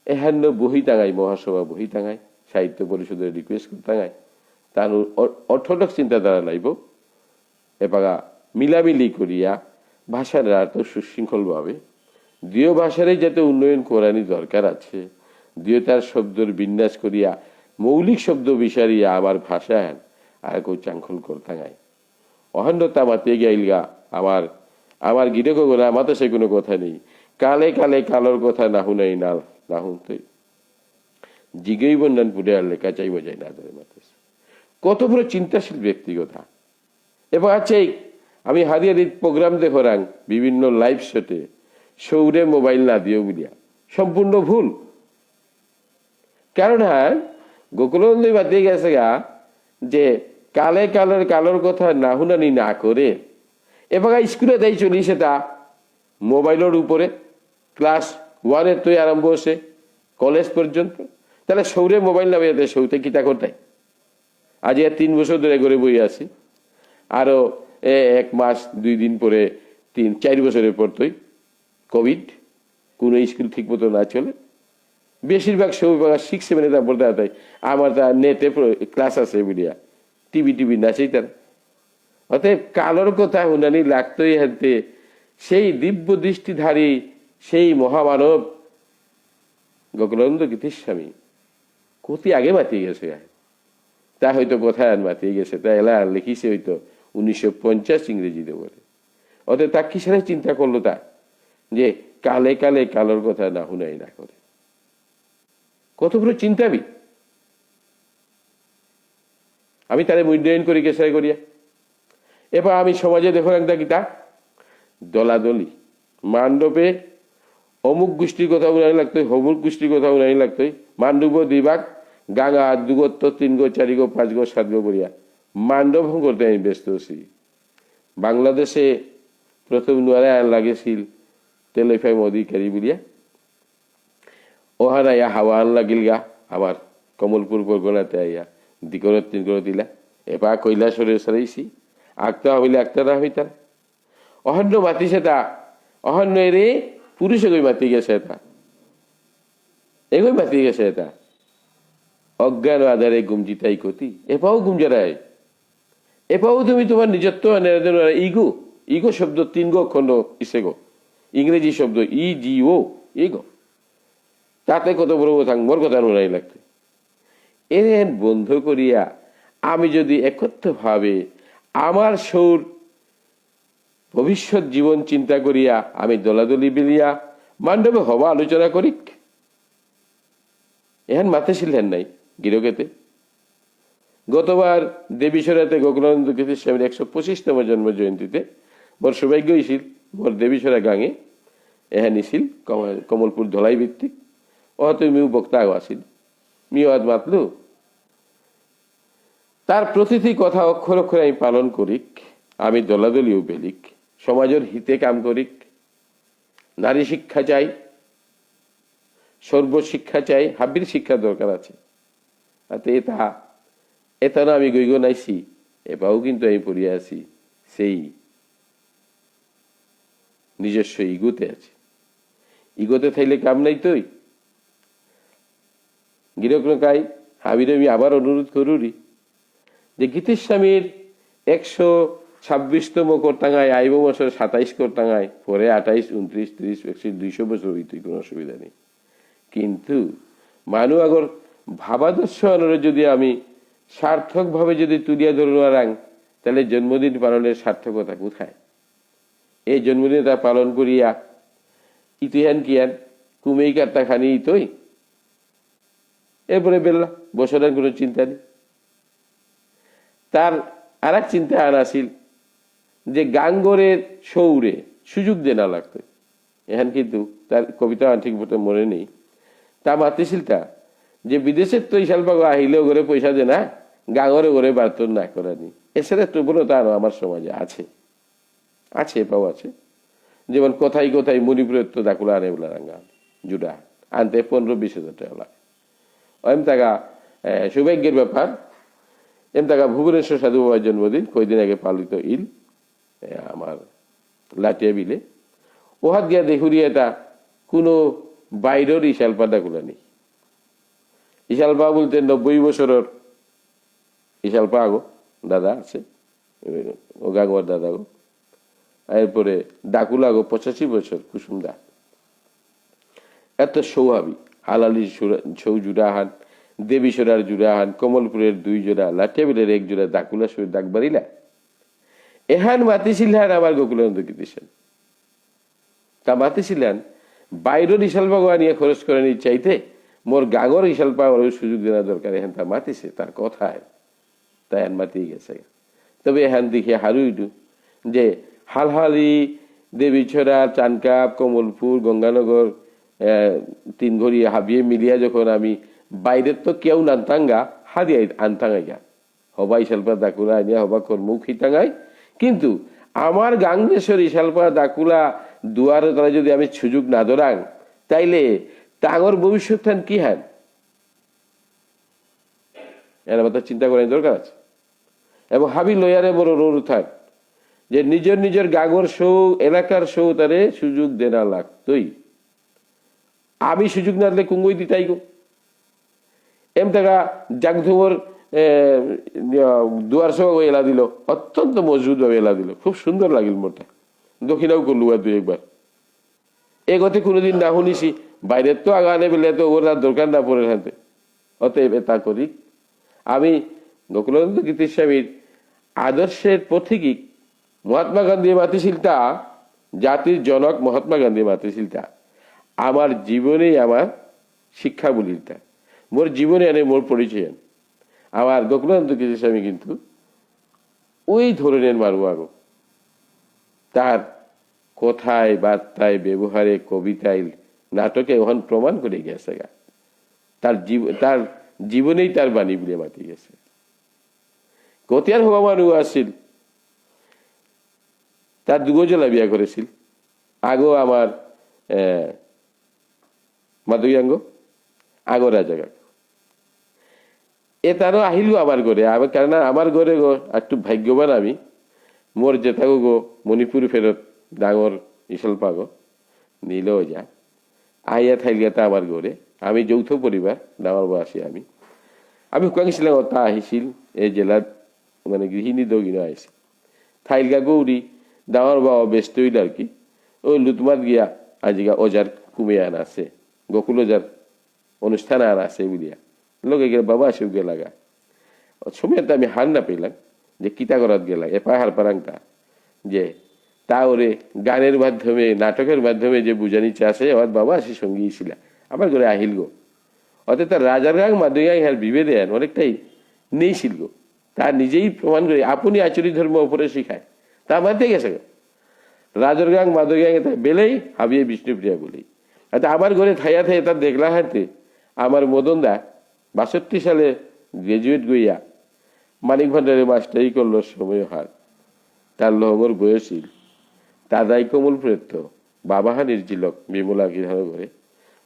এহান্য বহি টাঙাই, মহাসভা বহি টাঙাই, সাহিত্য পরিষদের রিকোয়েস্ট করে টাঙাই। তার অ-, অর্থোডক্স চিন্তাধারা লাইব। এপাগা মিলামিলি করিয়া ভাষার আয়ত্ত সুশৃঙ্খলভাবে দ্বিয় ভাষারই যাতে উন্নয়ন করানি দরকার আছে, দ্বিয় তার শব্দর বিন্যাস করিয়া মৌলিক শব্দ বিচারিয়া আমার ভাষা হেন আর কেউ চাঙ্খল করতাঙাই। অহান্ডতা মাতিয়ে গেলগা আমার, আমার গিরক গোনা মাতে সে কোনো কথা নেই। কালে কালে কালর কথা না হুনাই না, না হুনতে। জিগেই বন্যান পুড়ে আনলে কাচাই বাজাই না ধরে মাতেছে। কত বড় চিন্তাশীল ব্যক্তিগতা। এবার আছে, আমি হারিয়ারির প্রোগ্রাম দেখরাং বিভিন্ন লাইভ শোতে সৌরে মোবাইল না দিও বুলিয়া। সম্পূর্ণ ভুল। কারণ হ্যাঁ, গোকুলানন্দই বাদ দিয়ে গেছে গা যে কালে কালের কালোর কথা না হুনানি না করে এবার স্কুলে দেয় চলি সেটা মোবাইলের উপরে। ক্লাস ওয়ানের তুই আরম্ভ হচ্ছে কলেজ পর্যন্ত। তাহলে সৌরে মোবাইল না বেজাতে সৌতে কিতা করতে? আজ এ তিন বছর ধরে ঘরে বই আছি। আরও এ এক মাস দুই দিন পরে তিন চার বছরের পর তুই কোভিড, কোনো স্কুল ঠিক মতো না চলে। বেশিরভাগ সৌভাগ সিক্স সেভেনে তা পড়তে তাই আমার তা নেটে ক্লাস আছে বুলিয়া টিভি টিভি না চাইতার। অতএব কালোর কথা হুনানি লাগতই হানতে সেই দিব্য দৃষ্টিধারী সেই মহামানব গোকুলানন্দ গীতিস্বামী কতি আগে মাতিয়ে গেছে গায়ে। তা হয়তো কথা আর মাতিয়ে গেছে, তা এলা আর লিখিছে হয়তো উনিশশো পঞ্চাশ ইংরেজিতে বলে। অতএব তা কিসারে চিন্তা করলো তা যে কালে কালে কালোর কথা না হুনাই না করে। কত বড় চিন্তাবিদ। আমি তারে মূল্যায়ন করি কেসারে করিয়া। এবার আমি সমাজে দেখো একটা কিতা দলাদলি, মাণ্ডপে অমুক গোষ্ঠীর কথা উনানি লাগতই, হমুক গোষ্ঠীর কথা উনানি লাগতই। মাণ্ডপ দিবাক গাঙা দুগত্ত, তিনগো, চারিগো, পাঁচগো, সাতগো করিয়া মাণ্ডপ হঙ করতে আমি ব্যস্ত আছি। বাংলাদেশে প্রথম নুয়ারে আইন লাগেছিল তেলইফাইম অধিকারী বুলিয়া। ওহান আইয়া হাওয়া আন লাগিলগা আমার কমলপুর পরগনাতে আইয়া দিকরত তিন করে দিলা। এপা কৈলাসহরে সারাইছি। আক্তা হইলে আক্তা না হইতার। অহন্য মাতিছে তা, অহন্য এরে পুরুষ এগোই মাতি গেছে তা। এগোই মাতি গেছে তা। অজ্ঞান আধারে গুমজিতাই কতি। এপাও গুমজারাই। এপাও তুমি তোমার নিজত্ব আনে দেন। ইগো, ইগো শব্দ তিন গো খণ্ড ইসে গো। ইংরেজি শব্দ ই জি ও, ইগো। তাতে কত বড় থাক, মোর কথা নুনাই লাগতে। এহেন বন্ধ করিয়া আমি যদি একত্রভাবে আমার সৌর ভবিষ্যৎ জীবন চিন্তা করিয়া আমি দলাদলি বিলিয়া মাণ্ডপে হবা আলোচনা করিক, এহান মাতেছিল হেন নাই গিরকেতে। গতবার দেবীছড়াতে গোকুলানন্দ গীতিস্বামীর একশো পঁচিশতম জন্ম জয়ন্তীতে মোর সৌভাগ্য হয়েছিল, মোর দেবীছড়া গাঙে এহান ইছিল, কম-, কমলপুর ধলাই ভিত্তিক। ও তুমিও বক্তা আগো আছিল, মিও আজ মাতলু। তার প্রতিটি কথা অক্ষর অক্ষরে আমি পালন করিক, আমি দলাদলিও বেলিক, সমাজের হিতে কাম করিক, নারী শিক্ষা চাই, সর্বশিক্ষা চাই, হাবির শিক্ষা দরকার আছে। আতে এটা, এটা না আমি গইগ নাইছি, এবাও কিন্তু আমি পড়িয়া আছি, সেই নিজস্ব ইগোতে আছে। ইগোতে থাইলে কাম নাই তৈ। গিরক নকাই, হাবিরে আমি আবার অনুরোধ করুরি যে গীতিস্বামীর একশো ছাব্বিশতম করতাঙায়, আইব বছর সাতাইশ করতাঙায়, পরে আঠাইশ, ঊনত্রিশ, ত্রিশ, একশো, দুইশো বছর হইতই, কোনো অসুবিধা নেই। কিন্তু মানু আগর ভাবাদর্শ আনরে যদি আমি সার্থকভাবে যদি তুলিয়া ধরে নোয়ারাং, তাহলে জন্মদিন পালনের সার্থকতা কোথায়? এই জন্মদিন তা পালন করিয়া ইতিহান কিয়ান কুমেই কাট্টা খানি ইতই। এরপরে বেললা বছরের কোনো চিন্তা নেই। তার আর এক চিন্তা আন আছিল যে গাঙ্গরে সৌরে সুযোগ দেনা লাগতো। এহান কিন্তু তার কবিতা আন ঠিক মতো মনে নেই। তা মাতিছিল তা যে বিদেশের তো ইশালপাগো আহিলে ওগরে পয়সা দেনা, গাঙ্গরে ওগরে বার্তন না করানি। এছাড়া তো বলো তা আরো আমার সমাজে আছে। আছে, এপাও আছে। যেমন কথাই কথাই মণিপুরের তো দাকুলা আনে বলে রাঙ্গা, জুড়া আনতে পনেরো বিশ হাজার টাকা লাগে। এম টাকা, এ, সৌভাগ্যের ব্যাপার। এম টাকা ভুবনেশ্বর সাধু বাবার জন্মদিন কয়দিন আগে পালিত ইল, এ, আমার লাটিয়া বিলে। ওহাত গিয়া দেখুরি এটা কোনো বাইরের ইশালপা দাকুলা নেই। ইশালপা বলতে নব্বই বছরের ইশালপা আগো দাদা আছে, ও গাঙ্গুয়ার দাদা গো। এরপরে দাকুলা গো পঁচাশি বছর কুসুম দা। এত সৌহাবি, হালালি সুরা-, সৌ জুড়াহান, দেবীছড়ার জুড়াহান, কমলপুরের দুই জোড়া, লাটিয়াবিলের এক জোড়া, দাকুলা সৌ দাগবারিলা। এহান মাতিছিল হান আমার গোকুলানন্দ গীতিস্বামী। তা মাতিছিলেন, বাইরের ইশালপা গো আনিয়া খরচ করানি চাইতে মোর গাঙর ইশালপা ওর সুযোগ দেনা দরকার, এহান তা মাতিছে, তার কথায়। তাই আন মাতি গেছে। তবে এহান দেখে হারুইডু যে হালহালি, দেবীছড়া, চানকাপ, কমলপুর, গঙ্গানগর, এ, তিন ঘড়ি হাবিয়ে মিলিয়া যখন আমি বাইরের তো কেউ নানতাঙ্গা, হাদিয়া আনতাঙ্গা। হবা ইশালপা দাকুলা আনিয়া হবা কর্মুখী তাঙাই। কিন্তু আমার গাঙ্গেশ্বর ইশালপা দাকুলা দুয়ারে তারা যদি আমি সুযোগ না ধরাং, তাইলে তাঙর ভবিষ্যৎ হান কি হান? এর মাথা চিন্তা করার দরকার আছে। এবং হাবি লয়ারে বড় রোল থাক যে নিজের নিজের গাঙর সৌ, এলাকার সৌ তারে সুযোগ দেনা লাগতই। আমি সুযোগ না দিলে কুঙ্গই দিতাই গো। এম টাকা জাগধুমর, এ, ইয়া, দুয়ার সভা এলা দিল, অত্যন্ত মজবুত ভাবে এলা দিল, খুব সুন্দর লাগিল মোরটা। দক্ষিণাও করলু আর দুই একবার। এগতে কোনোদিন না শুনিছি, বাইরে তো আগানে বেলে তো ওর আর দরকার না পড়ে থাকতে। অতএব এটা করি। আমি গোকুলানন্দ গীতিস্বামীর আদর্শের পথিকী মহাত্মা গান্ধী মাতিছিল তা, জাতির জনক মহাত্মা গান্ধী মাতিছিল তা, আমার জীবনেই আমার শিক্ষা বলিল তা, মোর জীবনে আনে মোর পরিচয় আন। আমার গোকুলানন্দ গীতিস্বামী কিন্তু ওই ধরনের মানু আগো। তার কথায়, বার্তায়, ব্যবহারে, কবিতায়, নাটকে ওহান প্রমাণ করে গেছে গা। তার জীব-, তার জীবনেই তার বাণী বুলে মাতি গেছে। কতিয়ার হবা মানু আছিল, তার দুগো জেলা বিয়া করেছিল। আগো আমার, এ, মাদুয়াঙ্গ, আগো রাজাগাঙ্গ। এ তারও আহিল গো আমার ঘরে। আবার কারণ আমার ঘরে গো একটু ভাগ্যবান আমি। মোর জেঠাগো গো মণিপুর ফেরত ডাঙর ইসলপাগো, নীল ওজা। আইয়া থাইলগাতা আমার ঘরে। আমি যৌথ পরিবার, ডাঙর বাসী আমি। আমি হুকাং ছিলাম, তা আহিছিল, এই জেলার মানে গৃহিণী দগিনো আইছিল। থাইলগা গৌরী, ডাঙর বাবা ব্যস্ত হইল আর কি। ওই লুতমাত গিয়া আজিকা ওজার কুমে আন আছে, গোকুল ওজার অনুষ্ঠান আর আছে বুলিয়া। লগে গেলে বাবা আসে গেলাগা। ও সময় তো আমি হার না পেলাম যে কিতা করাত গেলা, এপা হার পারাংতা। যে তা ওরে গানের মাধ্যমে, নাটকের মাধ্যমে যে বুঝানি চাষে, আমার বাবা আসে সঙ্গী ছিলা। আমার ঘরে আহিল গো। অর্থাৎ তার রাজার গাং মাদুই গাং হার বিভেদে আন অনেকটাই নেই ছিল গো। তা নিজেই প্রমাণ করে, আপনি আচরি ধর্ম অপরে শিখায়। তা মানতে গেছে গো। রাজার গাং মাদুই গাং এটা বেলেই হাবিয়ে বিষ্ণুপ্রিয়া বলেই। আচ্ছা, আমার ঘরে থাইয়া থাইয়া তার দেখলা হাতে আমার মদন দা বাষট্টি সালে গ্র্যাজুয়েট গইয়া মানিক ভান্ডারে মাস্টারি করলো সময় হার। তার লহমর বয়সী দাদাই কমল প্রেত্য বাবাহানির জিলক বিমলা গিরহানো ঘরে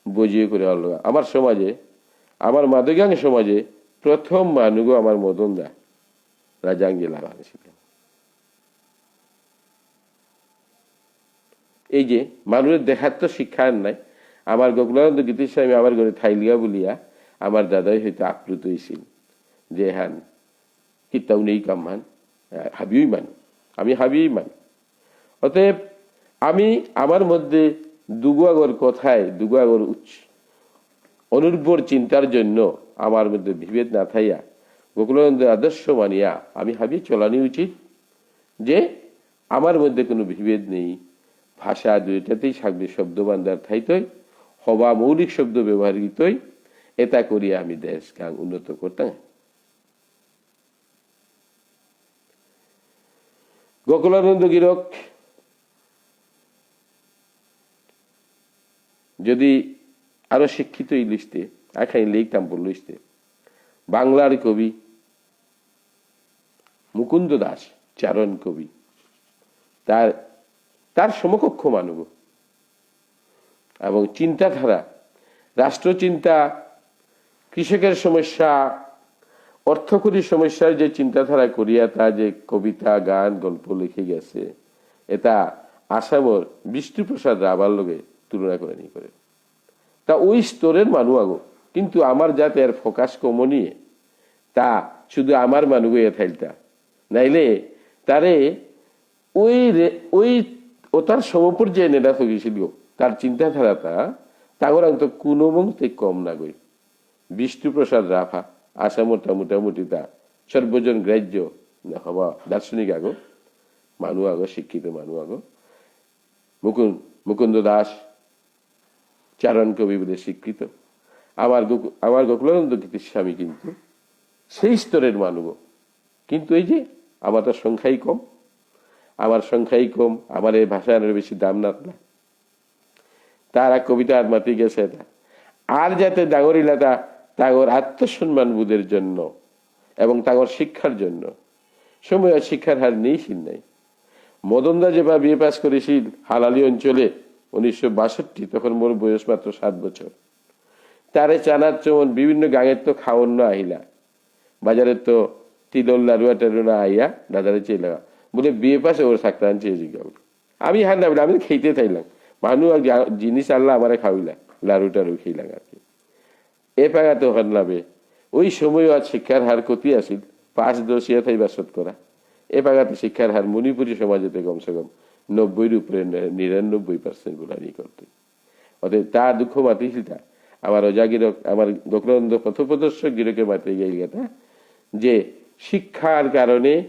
বজিয়ে করে আনলো। আমার সমাজে, আমার মাদগাং সমাজে প্রথম মানুগো আমার মদন দা রাজাঙ্গি লাগানো ছিল। এই যে মানুষের দেখার তো শিক্ষা আর নাই। আমার গোকুলানন্দ গীতিস্বামী আমার ঘরে থাইলিয়া বলিয়া আমার দাদাই হয়তো আপ্লুত হয়েছিল যে হান কিতাও নেই কামহান, আহ, হাবিউই মান। আমি হাবিউই মান। অতএব আমি আমার মধ্যে দুগুয়াগর কথায়, দুগুয়াগর উচ্চ-, অনুর্বর চিন্তার জন্য আমার মধ্যে বিভেদ না থাইয়া গোকুলানন্দের আদর্শ মানিয়া আমি হাবি চলানি উচিত যে আমার মধ্যে কোনো বিভেদ নেই। ভাষা দুইটাতেই থাকবে শব্দ ভাণ্ডার থাইতই, হবা মৌলিক শব্দ ব্যবহৃতই, এটা করিয়া আমি দেশ গাং উন্নত করতাম। গোকুলানন্দ গিরক যদি আরো শিক্ষিত ইলিশতে, আখানি লিখতাম বললিশতে, বাংলার কবি মুকুন্দ দাস, চারণ কবি, তার, তার সমকক্ষ মানুগ। এবং চিন্তাধারা, রাষ্ট্রচিন্তা, কৃষকের সমস্যা, অর্থকরী সমস্যার যে চিন্তাধারা করিয়া তা যে কবিতা, গান, গল্প লিখে গেছে, এটা আসামর বিষ্ণুপ্রসাদ রাভার লগে তুলনা করে নি করে। তা ওই স্তরের মানু আগো, কিন্তু আমার জাতে এর ফোকাস কম নিয়ে, তা শুধু আমার মানু গইয়া থাইলতা। নাইলে তারে ওই রে-, ওই ওতার সমপর্যায়ে নেনা থকিছিল, তার চিন্তাধারাটা তাগরাং তো কোনো মতে কম না গই। বিষ্ণুপ্রসাদ রাভা, আসামর তা মোটামুটি তা সর্বজন গ্রাহ্য না হবা দার্শনিক আগো, মানু আগো, শিক্ষিত মানু আগো। মুকুন্দ, মুকুন্দ দাস, চারণ কবি বলে স্বীকৃত। আমার গোকু-, আমার গোকুলানন্দ গীতিস্বামী কিন্তু সেই স্তরের মানু। কিন্তু এই যে আমার তো সংখ্যাই কম, আমার সংখ্যাই কম, আমার এই ভাষা আনার বেশি দাম না তোলা। তারা কবিতা আর মাতি গেছে এটা। আর যাতে ডাঙরিলাতা তাগর আত্মসম্মান বোধের জন্য এবং তাগর শিক্ষার জন্য। সময় আর শিক্ষার হার নেই সিন নাই। মদনদা যেবা বিএ পাস করেছিল হালালি অঞ্চলে উনিশশো বাষট্টি, তখন মোর বয়স মাত্র সাত বছর। তারে চানার চমন বিভিন্ন গাঙের তো খাওয়ান না আহিলা। বাজারে তো তিলর লাড়ু টাড়ু না আইয়া দাদারে চেয়ে লাগা। বলে, "বিএ পাস ওর থাকতাম চেয়ে জিজ্ঞা।" আমি হার না বলে, আমি তো খেতে থাইলাম। মানু আর গা-, জিনিস আনলা আমারে খাওয়াইলা, লাড়ু টাড়ু খেলাম আর কি। এ পাগাতে হন লাভে। ওই সময় আর শিক্ষার হার কতি আছিল, পাঁচ দশ ইয়া থাইবা শতকরা। এ পাগাতে শিক্ষার হার মণিপুরী সমাজেতে কমসে কম নব্বইর উপরে নে-, নিরানব্বই পার্সেন্ট বুলানি করতে। অতএব তা দুঃখ মাতিছিল তা। আমার ওজা গিরক, আমার গোকুলানন্দ পথপ্রদর্শক গিরকে মাতে গেল কথা যে শিক্ষার কারণে,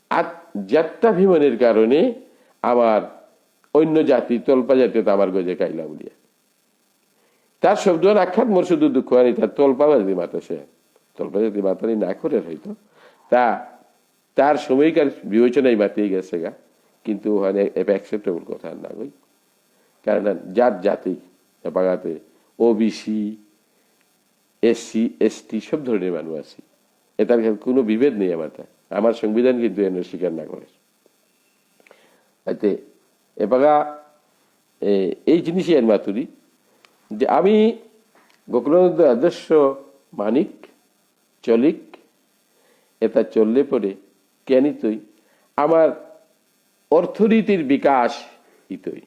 আত-, জাত্যাভিমানের কারণে আমার অন্য জাতি, তলপা জাতি তো আমার গজে কাইলা বলিয়া। তার শব্দ আখ্যাত মোর শুধু দুঃখ আনি, তার তলপা জাতি মাতেছে। তলপা জাতি মাতানি না করে হয়তো। তা তার সময়কার বিবেচনায় মাতিয়ে গেছে গা, কিন্তু ওখানে এটা অ্যাকসেপ্টেবল কথা না কই। কারণ জাত জাতি, এপাগাতে ওবিসি, এসসি, এসটি সব ধরনের মানুষ আছে। এটার কোনো বিভেদ নেই আমার। তা আমার সংবিধান কিন্তু এনে স্বীকার না করে। এতে এপাগা, এ, এই জিনিসই এর মাতুরি যে আমি গোকুলানন্দ আদর্শ মানিক চলিক, এটা চললে পরে কেনিতই আমার অর্থনীতির বিকাশ ইতই।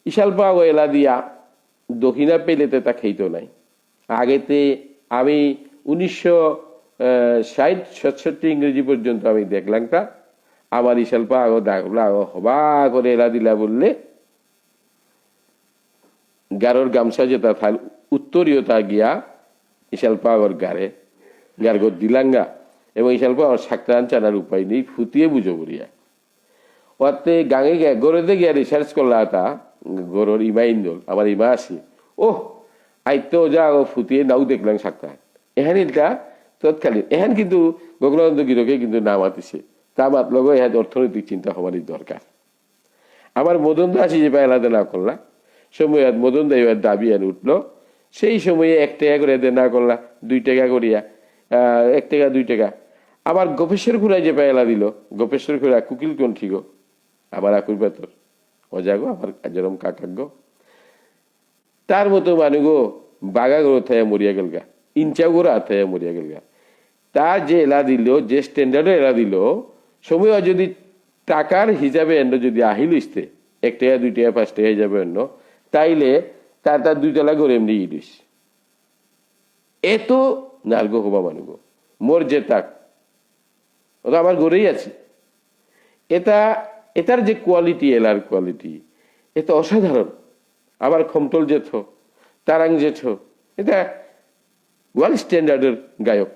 ইশালপা এলা দিয়া দক্ষিণা পেলে তো তা খেইতো নাই। আগেতে আমি উনিশশো ষাট সাতষট্টি ইংরেজি পর্যন্ত আমি দেখলাম তা আমার ইশালপা আগো ডাকলা আগো হবা করে এলা দিলা বললে গারোর গামছা যেটা থাল উত্তরীয় তা গিয়া ইশালপা আগর গারে গারগো দিলাঙ্গা এবং ইশালপা আগর সাকরান চানার উপায় নেই ফুটিয়ে বুঝো বলিয়া ওতে গাঙে গিয়া, গরুতে গিয়া রিসার্চ করলা তা, গরুর ইমা ইন্দল, আমার ইমা আছি। ওহ, আইতো যা ও ফুটিয়ে নাও দেখলাম সাক্ষাৎ। এহান ইলতা তৎকালীন। এহান কিন্তু গোকুলানন্দ গিরকে কিন্তু না মাতিছে। তা মাত লগো এহান অর্থনৈতিক চিন্তা হবারই দরকার। আমার মদন দাসী যে পায়লা দেনা করলা, সময় আর মদন দাই দাবি আন উঠলো, সেই সময়ে এক টাকা করে দেনা করলা, দুই টাকা করিয়া, আহ, এক টাকা, দুই টাকা। আবার গোপেশ্বর খুড়া যে পায়লা দিল, গোপেশ্বর খুড়া কুকিল কণ্ঠী গো, আমার আকুর বেতর, অজাগো, আমার জরম কাকাগো। তার মতো মানুগো বাগা গরো থাইয়া মরিয়া গেলগা, ইঞ্চা গরো থাইয়া মরিয়া গেলগা। তা যে এলা দিল, যে স্ট্যান্ডার্ডে এলা দিল, সময় যদি টাকার হিসাবে এন্ড যদি আহিল ইস্তে, এক টাকা, দুই টাকা, পাঁচ টাকা হিসাবে এন্ড, তাইলে তার তার দুই তলা ঘরে এমনি ইলিশ। এত নার্গ হবা মানুগো, মোর যে তাক, ও তো আমার ঘরেই আছে। এটা, এটার যে কোয়ালিটি, এলার কোয়ালিটি, এটা অসাধারণ। আমার খমটল জেঠো, তারাং জেঠো, এটা ওয়ার্ল্ড স্ট্যান্ডার্ডের গায়ক।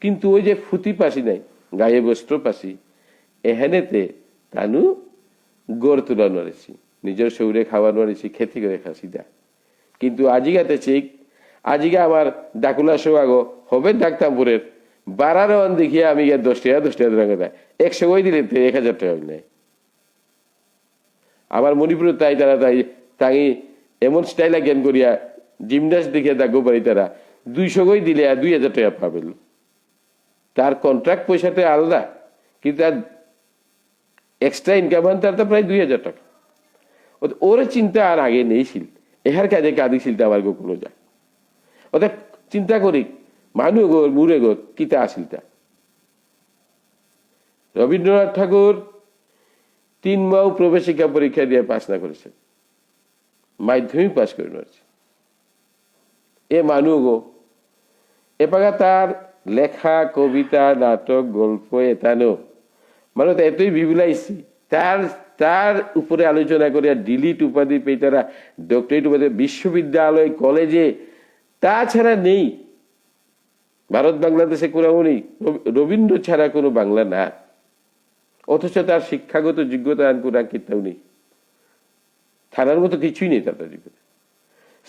কিন্তু ওই যে ফুতি পাসি নাই, গায়ে বস্ত্র পাসি, এহানেতে তানু গড় তুলা নরেছি, নিজের শৌরে খাওয়া নরেছি, খেতি করে খাসি দা। কিন্তু আজিকাতে চেক, আজিকা আমার ডাকুলা শো আগো হবে ডাকতামপুরের বারো রাউন্ড দেখিয়া আমি গিয়া দশ টাকা, দশ টাকা ধরে দেয়। একশো কই দিলে তো এক হাজার টাকা নেয়। আমার মণিপুরে তাই তারা তাই তাই এমন স্টাইল জ্ঞান করিয়া জিমনাস্ট দেখিয়া ডাকবো পারি তারা দুইশো কই দিলে আর দুই হাজার টাকা পাবেন। তার কন্ট্রাক্ট পয়সাতে আলাদা, কিন্তু তার এক্সট্রা ইনকাম আন তার তো প্রায় দুই হাজার টাকা। ওত-, ওরে চিন্তা আর আগে নেই ছিল। এহার কাজে কাদি ছিল আমার গোকুল যা। ওটা চিন্তা করি, মানু গো, মুরে গো, কিতা আসিল তা? রবীন্দ্রনাথ ঠাকুর তিন মাও প্রবেশিকা পরীক্ষা দিয়ে পাস না করেছে, মাধ্যমিক পাস করে নিয়েছে। এ মানুগো, এপাগা তার লেখা কবিতা, নাটক, গল্প এতানো, মানু তো এতই বিবিলাইছি, তার, তার উপরে আলোচনা করিয়া ডিলিট উপাধি পেয়ে তারা ডক্টরেট উপাধি বিশ্ববিদ্যালয়, কলেজে, তাছাড়া নেই। ভারত বাংলাদেশে কোথাও নেই। রবি-, রবীন্দ্র ছাড়া কোনো বাংলা না। অথচ তার শিক্ষাগত যোগ্যতা আর কোনো কিতাও নেই। থানার মতো কিছুই নেই তার যোগ্যতা।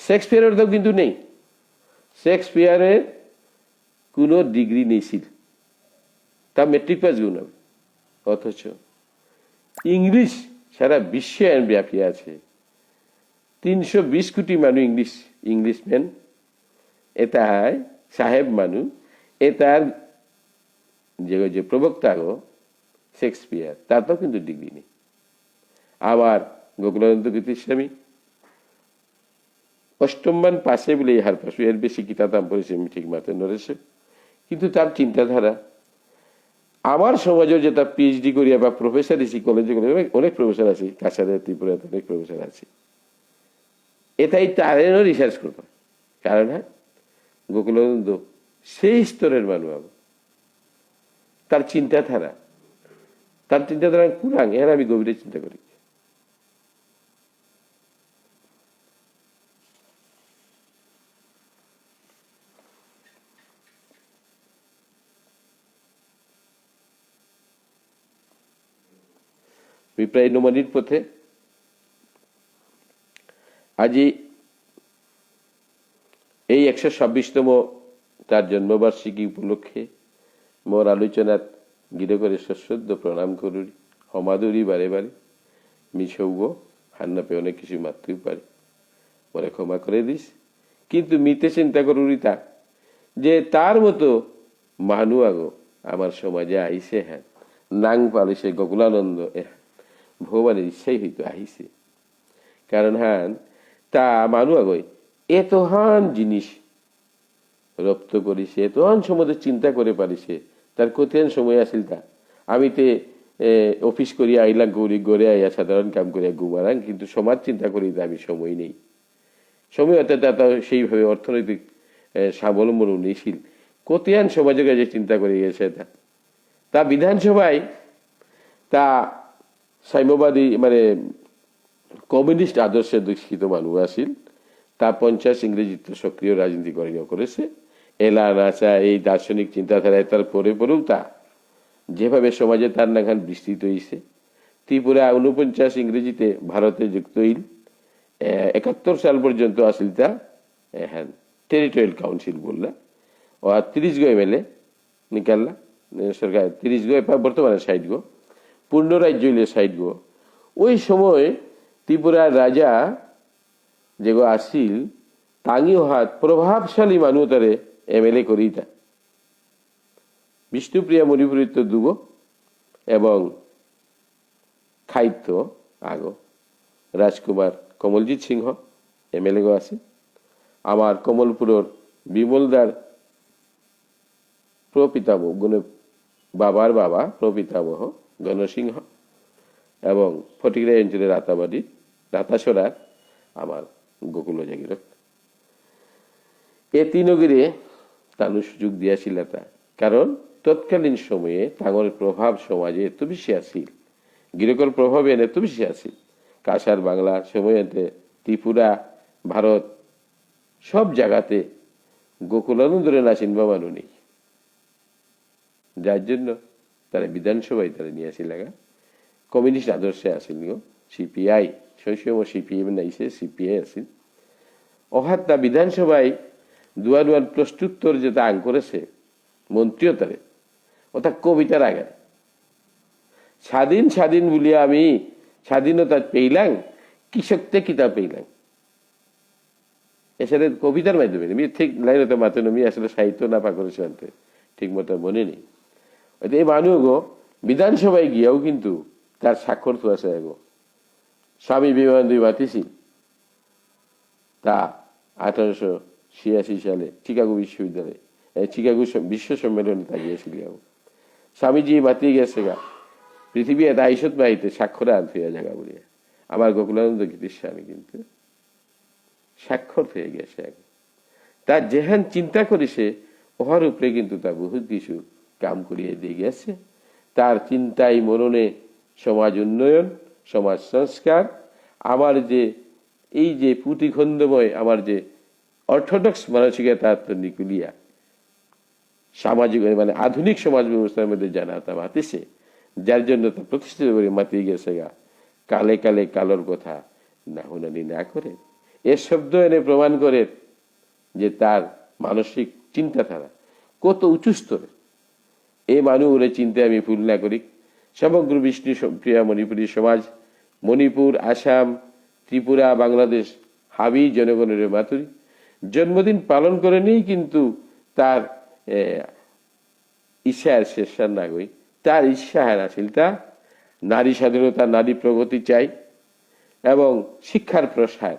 শেক্সপিয়ারের তো কিন্তু নেই। শেক্সপিয়ারের কোনো ডিগ্রি নেই ছিল। তা মেট্রিক পাস গুণ হবে। অথচ ইংলিশ সারা বিশ্বে ব্যাপী আছে। তিনশো বিশ কোটি মানু ইংলিশ, ইংলিশম্যান। এতাই সাহেব মানু, এতার যে, যে প্রবক্তা গো, শেক্সপিয়ার, তার তো কিন্তু ডিগ্রি নেই। আবার গোকুলানন্দ গীতিস্বামী, অষ্টম মান পাশে বলে এই হার পাশে, এর বেশি কিতা দাম পড়েছে আমি ঠিক মাতে নরেছে। কিন্তু তার চিন্তাধারা, আমার সমাজে যেটা পিএইচডি করিয়া বা প্রফেসর এসি কলেজে কলেজে অনেক, অনেক প্রফেসর আছে, কাছাড়ে, ত্রিপুরাতে অনেক প্রফেসর আছে। এটাই তারেরও রিসার্চ করতাম। কারণ হ্যাঁ, গোকুলানন্দ সেই স্তরের মানু আমি। তার চিন্তাধারা, তার চিন্তাধারা কুরাং, এর আমি গভীরে চিন্তা করি। মি প্রায় নমানির পথে। আজি এই একশো ছাব্বিশতম তার জন্মবার্ষিকী উপলক্ষে মোর আলোচনাত গিরকরে সশ্রদ্ধ প্রণাম করুরি, ক্ষমা দুরি বারে বারে, মিছৌগ, হান্নাপে অনেক কিছু মাততেও পারি, মোরে ক্ষমা করে দিস। কিন্তু মিতে চিন্তা করুরি তা, যে তার মতো মানু আগো আমার সমাজে আইসে হ্যাঁ, নাং পালিসে গোকুলানন্দ এ ভগবানের ইচ্ছাই হয়তো আহিসে। কারণ হান তা মানু আগই এতহান জিনিস রপ্ত করিসে, এতহান সম্বন্ধে চিন্তা করে পারিসে, তার কতিহান সময় আসিল তা? আমি তে, এ, অফিস করিয়া আইলাম, গৌরী ঘরে আইয়া সাধারণ কাম করিয়া ঘুমারাম, কিন্তু সমাজ চিন্তা করি তা আমি সময় নেই। সময় অর্থাৎ তা তো সেইভাবে অর্থনৈতিক, এ, স্বাবলম্বন নেইছিল। কতিহান সমাজের কাছে চিন্তা করে গেছে তা। তা বিধানসভায় তা সাম্যবাদী, মানে, কমিউনিস্ট আদর্শে দীক্ষিত মানুষ আছিল। তা পঞ্চাশ ইংরেজিত সক্রিয় রাজনীতি করে করেছে। এলা নাচা এই দার্শনিক চিন্তাধারায় তার পরে পরেও তা যেভাবে সমাজে তার নাঙহান বিস্তৃত হয়েছে। ত্রিপুরা ঊনপঞ্চাশ ইংরেজিতে ভারতে যুক্ত হইল। এ, একাত্তর সাল পর্যন্ত আছিল তা, এ, হ্যাঁ, টেরিটোরিয়াল কাউন্সিল বললা। ও আর তিরিশ গো এমএলএ নিকাললা, এ, সরকার তিরিশ গো, এপা বর্তমানে ষাট গো, পূর্ণ রাজ্য হইলে ষাট গো। ওই সময় ত্রিপুরার রাজা যেগো আসিল, তাঙি হাত প্রভাবশালী মানু তারে এমএলএ করিতা। বিষ্ণুপ্রিয়া মণিপুরীত্ব দুগো এবং খাইত্য আগো রাজকুমার কমলজিৎ সিংহ এমএলএ গো আছে। আমার কমলপুরর বিমলদার প্রপিতামহ, গুণে বাবার বাবা প্রপিতামহ গণসিংহ এবং ফটিকরায় অঞ্চলের রাতাবাড়ি, রাতাছড়ার আমার গোকুল জাগিরক। এ তিনগিরে তানু সুযোগ দিয়াছিল তা। কারণ তৎকালীন সময়ে তাঙর প্রভাব সমাজে এত বেশি আছিল, গিরকর প্রভাব এনে এত বেশি আছিল। কাছাড় বাংলা সময় এতে ত্রিপুরা, ভারত সব জায়গাতে গোকুলানন্দরে না চিনবা মানু নেই। যার জন্য তারা বিধানসভায় তারা নিয়ে আসিল লাগা। কমিউনিস্ট আদর্শে আসিল গো, সিপিআই, সেই সময় সিপিএম নাইছে, সিপিআই আসিল। অহাত তা বিধানসভায় দুয়া দুয়ান প্রশ্নোত্তর যেটা আং করেছে, মন্ত্রীও তারে, ওটা কবিতার আগে। স্বাধীন, স্বাধীন বলিয়া আমি স্বাধীনতা পেইলাম, কৃষকতে কিতা পেইলাম? এছাড়া কবিতার মাধ্যমে, আমি ঠিক লাইন হতে মাত্র আমি আসলে সাহিত্য না পাকরেছি আনতে, ঠিক মতো মনে নেই। হয়তো এই মানুষগো বিধানসভায় গিয়াও কিন্তু তার স্বাক্ষর তো আছে এগো। স্বামী বিবেকানন্দ মাতিছিল, তা আঠারোশো ছিয়াশি সালে চিকাগো বিশ্ববিদ্যালয়ে, এ, চিকাগো স-, বিশ্ব সম্মেলনে তা গিয়েছিল এগো। স্বামীজি মাতি গেছে গা, পৃথিবী এটা আইসত বাহিতে স্বাক্ষর আনতে জায়গা বলিয়া। আমার গোকুলানন্দ গীতিস্বামী কিন্তু স্বাক্ষর হয়ে গেছে আগে। তার যেহান চিন্তা করেছে, ওহার উপরে কিন্তু তা বহুত কিছু কাম করিয়ে দিয়ে গেছে। তার চিন্তায় মননে সমাজ উন্নয়ন, সমাজ সংস্কার, আমার যে এই যে পুঁথিখণ্ডময় আমার যে অর্থোডক্স মানসিকতা তো নিকুলিয়া সামাজিক, মানে, আধুনিক সমাজ ব্যবস্থার মধ্যে জানাতা মাতিছে, যার জন্য তা প্রতিষ্ঠিত করে মাতিয়ে গেছে গা। কালে কালে কালোর কথা না হুনানি না করে। এ শব্দ এনে প্রমাণ করে যে তার মানসিক চিন্তাধারা কত উঁচু স্তরে। এ মানু ওরে চিনতে আমি ভুল না করি। সমগ্র বিষ্ণু স-, প্রিয়া মণিপুরী সমাজ, মণিপুর, আসাম, ত্রিপুরা, বাংলাদেশ, হাবি জনগণের মাতুরি। জন্মদিন পালন করে নেই কিন্তু তার, এ, ইচ্ছার শেষ নাগই। তার ইচ্ছা হান আছিল তা নারী স্বাধীনতা, নারী প্রগতি চাই এবং শিক্ষার প্রসার।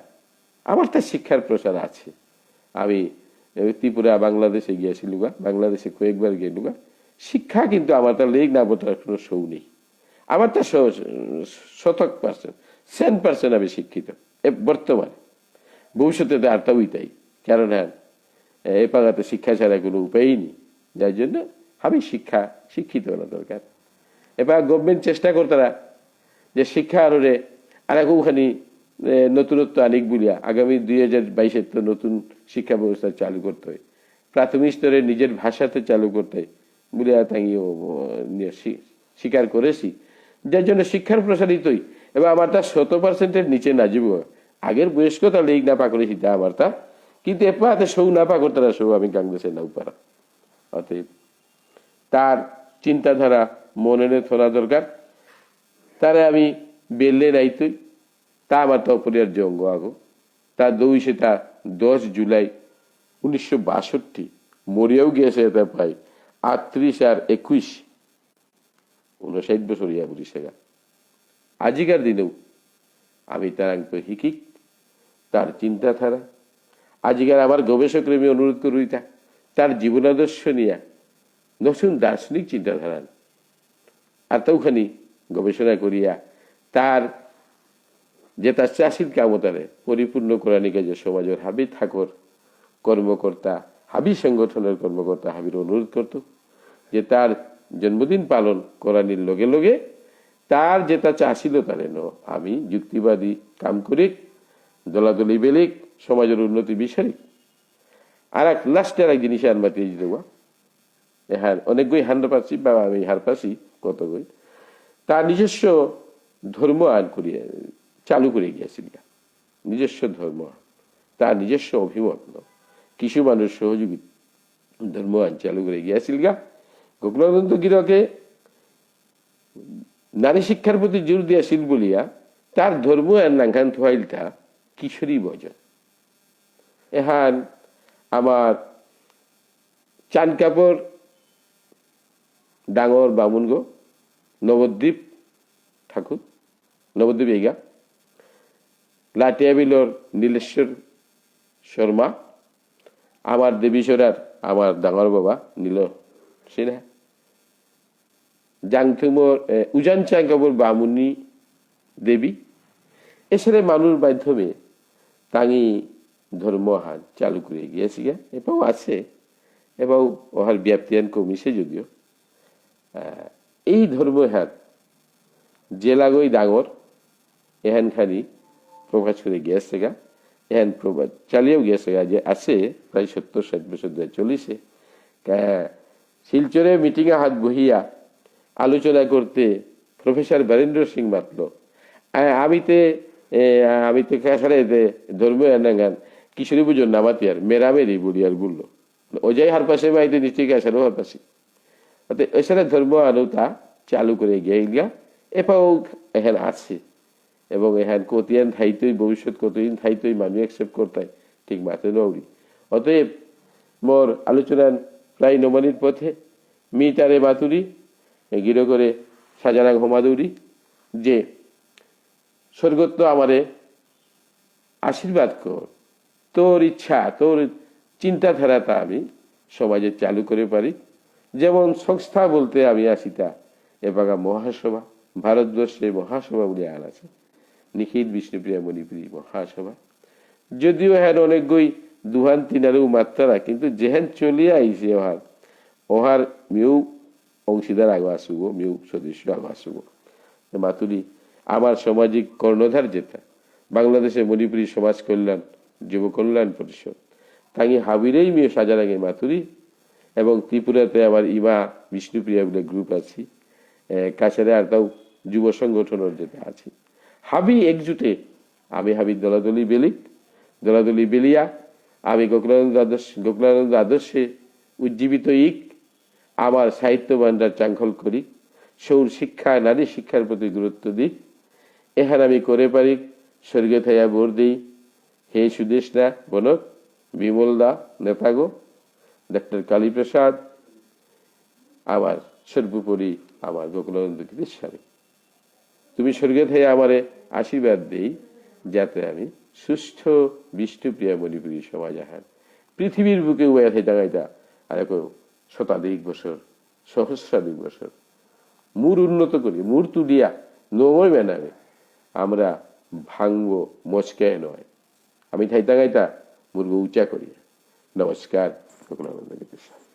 আমার তা শিক্ষার প্রসার আছে। আমি, এ, ত্রিপুরা, বাংলাদেশে গিয়েছিলুগা, বাংলাদেশে কয়েকবার গেলুগা। শিক্ষা কিন্তু আমার তা লেখ না বোঝার কোনো শৌ নেই। আমার তা শ-, শতক পার্সেন্ট, সেন পার্সেন্ট আমি শিক্ষিত এ বর্তমানে। ভবিষ্যতে তো আর তাও তাই। কারণ হ্যাঁ, এ পাগাতে শিক্ষা ছাড়া কোনো উপায়ই নেই। যার জন্য আমি শিক্ষা, শিক্ষিত হওয়া দরকার। এবার গভর্নমেন্ট চেষ্টা করতারা যে শিক্ষা আরোরে আর একখানি, এ, নতুনত্ব আনিক বুলিয়া আগামী দুই হাজার বাইশে তো নতুন শিক্ষা ব্যবস্থা চালু করতে হয়, প্রাথমিক স্তরে নিজের ভাষাতে চালু করতে হয় বুলিয়া তাই ও, ও, নিয়ে শি-, স্বীকার করেছি। যার জন্য শিক্ষার প্রসারিতই এবার আমার তা শত পার্সেন্টের নিচে না যাব। আগের বয়স্ক তা লেখ না পাকরেছি তা আমার তা, কিন্তু এরপর হাতে শৌ না পাকরতারা শৌ আমি কংগ্রেসে না পারা। অতএব তার চিন্তাধারা মনেনে থনা দরকার। তারে আমি বেললে নাইতই, তা আমার তো অপরিহার্য অঙ্গ আগো। তা দৌ ইসে তা দশ জুলাই উনিশশো বাষট্টি, মরিয়াও গেছে এটা প্রায় আটত্রিশ আর একুশ, ঊনষাট বছর ইয়া বুলিসেগা। আজিকার দিনেও আমি তারাংতো হিকিক, তার চিন্তাধারা। আজিকার আমার গবেষকরে আমি অনুরোধ করুইতা, তার জীবনাদর্শ নিয়া নতুন দার্শনিক চিন্তাধারা আর তৌখানি গবেষণা করিয়া তার যেতা চাচিল কামতারে পরিপূর্ণ করানিকা যে সমাজর হাবি থাকর কর্মকর্তা, হাবি সংগঠনর কর্মকর্তা হাবির অনুরোধ করতো যে তার জন্মদিন পালন করানির লগে লগে তার যেতা চাচিল তারে ন আমি যুক্তিবাদী কাম করিক, দলাদলি বেলিক, সমাজর উন্নতি বিচারিক। আর এক লাস্টে আর এক জিনিস আর মাতিয়ে দিতে হওয়া, এহান অনেকগই হারপাসি বা আমি হারপাসি কতগই। তার নিজস্ব ধর্ম আন করিয়া চালু করে গিয়েছিল গা। নিজস্ব ধর্ম আন। তার নিজস্ব অভিমত ন। কিছু মানুষ সহযোগী ধর্ম আন চালু করে গিয়েছিল গা। গোকুলানন্দ গিরকে নারী শিক্ষার প্রতি জোর দিয়াছিল বলিয়া তার ধর্ম আর নাঙহান থুয়াইলতা কিশোরী ভজন। এহান আমার চানকাপর ডাঙর বামুনগো নবদ্বীপ ঠাকুর, নবদ্বীপ এইগা, লাটিয়াবিলর নীলেশ্বর শর্মা, আমার দেবীছড়ার আমার ডাঙর বাবা নীল সিনহা, জাংথুমর, এ, উজান চানকাপর বামুনি দেবী, এসারে মানুর মাধ্যমে তাঙি ধর্ম হান চালু করে গিয়েছিগা। এবাও আছে, এবাও ওহার ব্যাপ্তি হান কমিছে যদিও। আহ, এই ধর্ম হান জেলাগই ডাঙর, এহান খানি প্রকাশ করে গিয়েছেগা, এহান প্রবাদ চালিয়েও গিয়েছেগা, যে আছে প্রায় সত্তর ষাট বছর ধরে চলিছে। কা-, শিলচরে মিটিং আহাত বহিয়া আলোচনা করতে প্রফেসর বীরেন্দ্র সিং মাতলো। আ-, আমি তে, এ, আমি তে কাছাড়ে তে ধর্মীয় এনাঙ্গান কিশোরী পুজোর নামাতিয়ার মেরামেরি বুলিয়ার বললো। ওজাই হারপাসে মাইতে নিশ্চয়ই কাছাড়েও হারপাসি। অতে এসারে ধর্ম আনুতা চালু করে গিয়া এপাও এখানে আছে। এবং এহান কতিয়ান থাইতই, ভবিষ্যৎ কতদিন থাইতই, মানুষ অ্যাকসেপ্ট করতাই, ঠিক মাতে নৌরি। অতএব মোর আলোচনা প্রায় নমানির পথে, মি তারে বাতুরি, এ গিরকরে সাজারাং হমাদুরি, যে স্বর্গত আমারে আশীর্বাদ কর, তোর ইচ্ছা, তোর চিন্তাধারাটা আমি সমাজে চালু করে পারি। যেমন সংস্থা বলতে আমি আসিতা এবাকা মহাসভা, ভারতবর্ষে মহাসভা বলে আন আছে, নিখিল বিষ্ণুপ্রিয়া মণিপুরী মহাসভা। যদিও হ্যাঁ অনেকগই দুহান তিনারেও মাত্তারা, কিন্তু যেহান চলিয়া আইছে ওহার, ওহার মিউ অংশীদার আগ আসুগো, মিউ সদস্য আগ আসুগো। মাতুরি আমার সামাজিক কর্ণধার যেটা, বাংলাদেশে মণিপুরী সমাজ কল্যাণ, যুব কল্যাণ পরিষদ, তাঙি হাবিরেই মিউ সাজারাঙে মাতুরি, এবং ত্রিপুরাতে আমার ইমা বিষ্ণুপ্রিয়া বলে গ্রুপ আছি, এ, কাছাড়ে আর তাও যুব সংগঠনের যেটা আছি। হাবি একজুটে আমি হাবি দলাদলি বেলিক, দলাদলি বেলিয়া আমি গোকুলানন্দ আদর্শ, গোকুলানন্দ আদর্শে উজ্জীবিত ইক, আমার সাহিত্য ভাণ্ডার চাঙ্খল করি, সৌর শিক্ষা, নারী শিক্ষার প্রতি গুরুত্ব দিক। এহান আমি করে পারি, স্বর্গে থাইয়া বর দেই, হে সুদেষ্ণা, বনক, বিমল দা, নেতাগো, ডক্টর কালীপ্রসাদ, আমার সর্বোপরি আমার গোকুলানন্দ গীতিস্বামী। তুমি স্বর্গে থাইয়া আমারে আশীর্বাদ দেই, যাতে আমি সুস্থ বিষ্ণুপ্রিয়া মণিপুরী সমাজ আহান পৃথিবীর বুকে উয়া থাইতাঙাইতা আর এক শতাধিক বছর, সহস্রাধিক বছর। মুর উন্নত করি, মুর তুলিয়া নময় মেনামে আমরা ভাঙব, মচকায় নয়। আমি থাইতাঙাইতা মুরগ উঁচা করিয়া। নমস্কার, গোকুলানন্দ গীতিস্বামী।